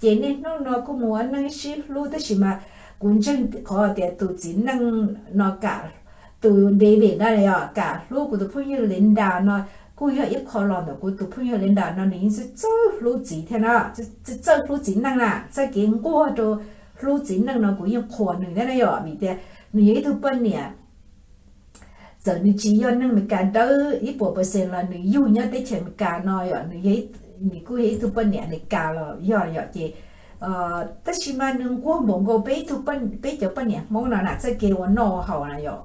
Ces niaj hnub no kuj mus ua neej sib hlub tab sis mas kuv ntseeg qhov tias tus txiv neej no kam, tus David no yog kam hlub kuv tus phooj ywg Linda no, kuj yog ib qho los ntawm kuv tus phooj ywg Linda no nws yeej txawj txawj hlub txiv thiab na, txawj txawj hlub txiv neej na, txoj kev nquag rau hlub txiv neej no kuv yeej qhuas nws thiab na yom, vim tias nws yog ib tug poj niam txawm nws tsis yog neeg Meskas dawb ib puas percent los nws yug nyob teb chaws Amelikas no yom, nws kuj yog ib tug poj niam Amelikas los yog yom ces, tab sis mas nws nquag npaum nkaus peb cov poj niam Hmoob no na, txoj kev ua noj ua haus na yom.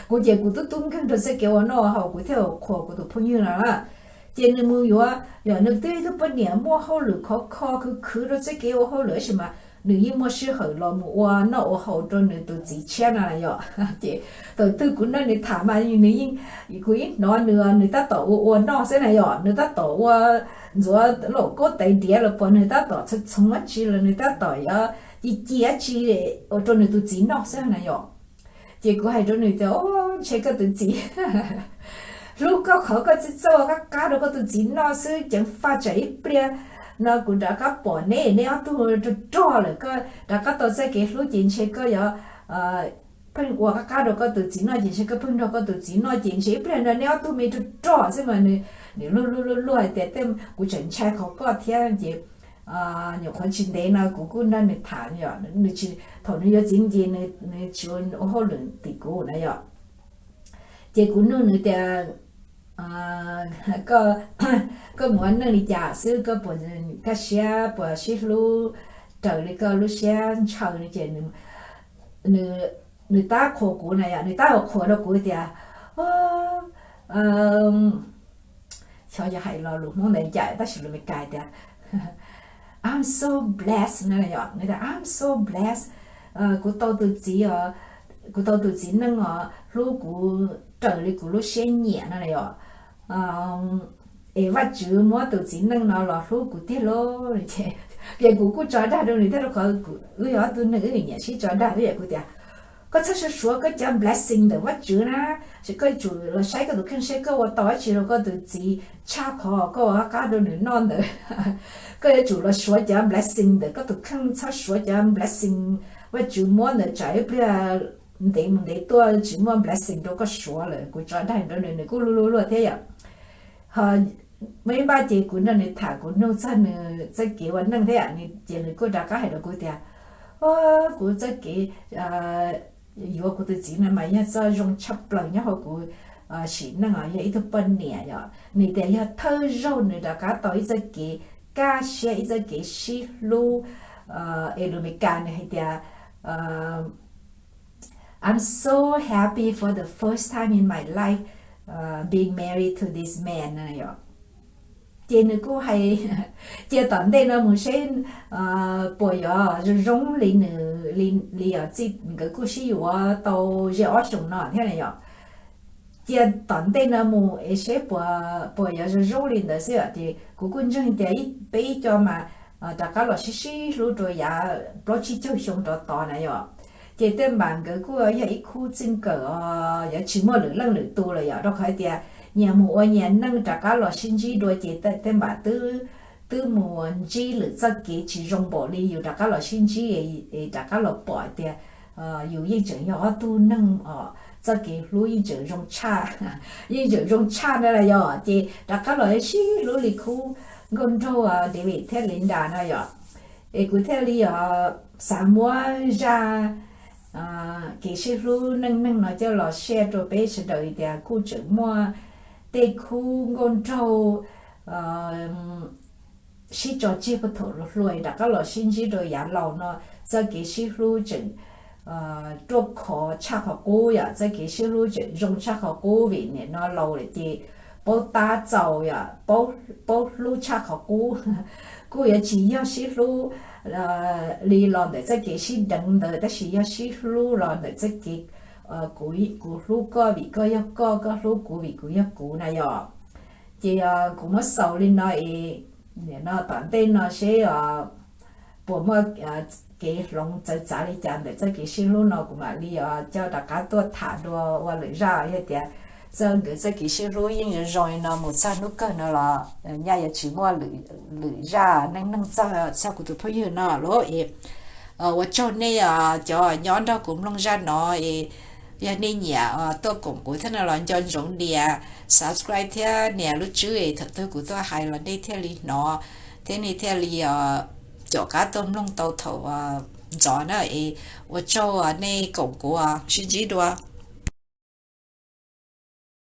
Kuv ces kuv tub tub nkeeg rau txoj kev ua noj ua haus kuv thiaj qhuas kuv tus phooj ywg no na. Ces nws mus yuav yog nws twb ib tug poj niam muaj hauj lwm khov kho khwv khwv rau txoj kev ua hauj lwm tab sis mas nws yeej muaj sij hawm los mus ua noj ua haus rau nws tus txiv tshiab no na yom. Ces thaum twg kuv nrog nws tham mas nws yeej, kuv yeej hnov nws, nws tab tom ua ua noj xwb na yom, nws tab tom ua ntxuav lauj kaub tais diav los pom nws tab tom txhoov txhoov dab tsi los nws tab tom yuav ci ci dab tsi ua rau nws tus txiv noj xwb na yom. Ces kuv hais rau nws tias, o, ntshe koj tus txiv hlub koj qhov koj txawj txawj ua qab qab rau koj tus txiv noj xwb, ceev faj tsam ib pliag no kuv rov qab pom neb, neb ob tug rog rog lawm, koj rov qab tau txoj kev hlub ces ntshe koj yuav pheej ua qab qab rau koj tus txiv noj ces ntshe koj pheej nrog koj tus txiv noj ces ntshe ib pliag no neb ob tug me rog rog xwb mas nws, nws luag luag luag luag hais tias tej kuv tseem ntshai qhov koj thiab ces nyuam qhuav tsis ntev no kuv kuj nrog nws tham, nws tsis, thaum nws yuav txiv ces nws tsis ua hauj lwm tim kuv na yom. Ces kuv nug nws tias, koj mus ua neej li cas xwb, koj puas kaj siab, puas sib hlub raws li koj lub siab ntshaw no ces nws tab qhuas kuv na yom, nws tab qhuas rau kuv tias, xyov yog hais lo lus Hmoob ntawd cas tab sis lus Meskas tias, I'm so blessed no yom, nws tias I'm so blessed, kuv tau tus txiv, kuv tau tus txiv neej os hlub kuv raws li kuv lub siab nyiam no na yom. Es Vajtswv muab tus txiv neej no los hlub kuv tiag lauj ces Ces kuv kuj tso dag rau nws thiab, rau qhov wb yog ob tug neeg wb nyiam sib tso dag thiab, kuv tias, koj txhob suav suav koj cov blessing ntawm Vajtswv na, koj yuav tsum los saib koj tus kheej seb koj ua tau dab tsi rau koj tus txiv tshaj qhov koj ua qab rau nws noj ntawd. Koj yuav tsum los suav cov blessing ntawm koj tus kheej, txhob suav cov blessing Vajtswv muab ntawd, tsam ib pliag ntev mus ntev tuaj tsis muaj blessing rau koj suav lawm. Kuv tso dag rau nws, nws kuj luag luag luag thiab yom. Ho muaj ib npaj ces kuv nrog nws tham, kuv nug txog nws txoj kev ua neej thiab, ces nws kuj rov qab hais rau kuv tias, kuv txoj kev yuav kuv tus txiv no mas yog txoj zoo tshaj plaws nyob hauv kuv sim neej os, yog ib tug poj niam yom. Nws tias yog thawj zaug nws rov qab tau ib txoj kev kaj siab, ib txoj kev sib hlub, es lus Meskas nws hais tias, I'm so happy for the first time in my life being married to this man. Ces nws kuj hais, cia tom ntej no mus seb puas yuav zoo zoo li nws li os, txij nkawd kuj sib yuav tau ze ob xyoos no thiab na yom. Cia tom ntej no mus es seb puas yuav zoo zoo li ntawd xwb os. Ces kuv kuj ntseeg tias peb ib co mas rov qab los sib sib hlub rau yav plaub tsib caug xyoo rov tod na yom. Ces tej npam nkawd kuj yog ib khub txij nkawm os, yuav tsis muaj lwm leej lwm tus lawm yom, rau qhov tias nyias mus ua nyias neej rov qab los sib ntsib dua ces tej npam twb mus ntsib lwm txoj kev tsis zoo npaum li yus rov qab los sib ntsib, es rov qab los pom tias yus yeej tseem yog ob tug neeg os, txoj kev hlub yeej tseem zoo tshaj, yeej tseem zoo tshaj na yom. Ces rov qab los sib hlub li khub nkauj nraug David thiab Linda no yom. Es kuv thiaj li xav muab zaj kev sib hlub neej neeg no coj los share rau peb sawv daws tias kuj tseem muaj tej khub nkauj nraug sib tso tseg puag thaum hluas hluas rov qab los sib ntsib rau yav laus no, txoj kev sib hlub tseem ruaj khov tshaj qhov qub yom, txoj kev sib hlub tseem zoo tshaj qhov qub vim nim no laus lawm ces paub tab txaus yom, paub hlub tshaj qhov qub. Kuj yuav tsis yog sib hlub li los ntawm txoj kev sib deev ntawd, tab sis yog sib hlub los ntawm txoj kev kuv hlub koj vim koj yog koj, koj hlub kuv vim kuv yog kuv na yom. Ces kuv muab xaus li no es, nim no tom ntej no seb puas muaj kev hloov txawv txav li cas ntawm txoj kev sib hlub no, kuv mam li coj rov qab tuaj tham dua ua lwm zaj. Yog tias txoj nkawd txoj kev sib hlub yeej zoo zoo li no mus txog hnub kawg no los nyaj yuav tsis muaj lwm zaj neej neeg txog txog kuv tus phooj ywg no lawm es. Ua tsaug nej cov nyob nrog kuv mloog zaj no es, yog nej nyiam tuaj koom kuv thiab no los nco ntsoov nias subscribe thiab nias lub tswb es thaum twg kuv tuaj hais los nej thiaj li hnov thiab nej thiaj li caum qab tuaj mloog tau thaum ntxov na es. Ua tsaug nej koom kuv, sib ntsib dua.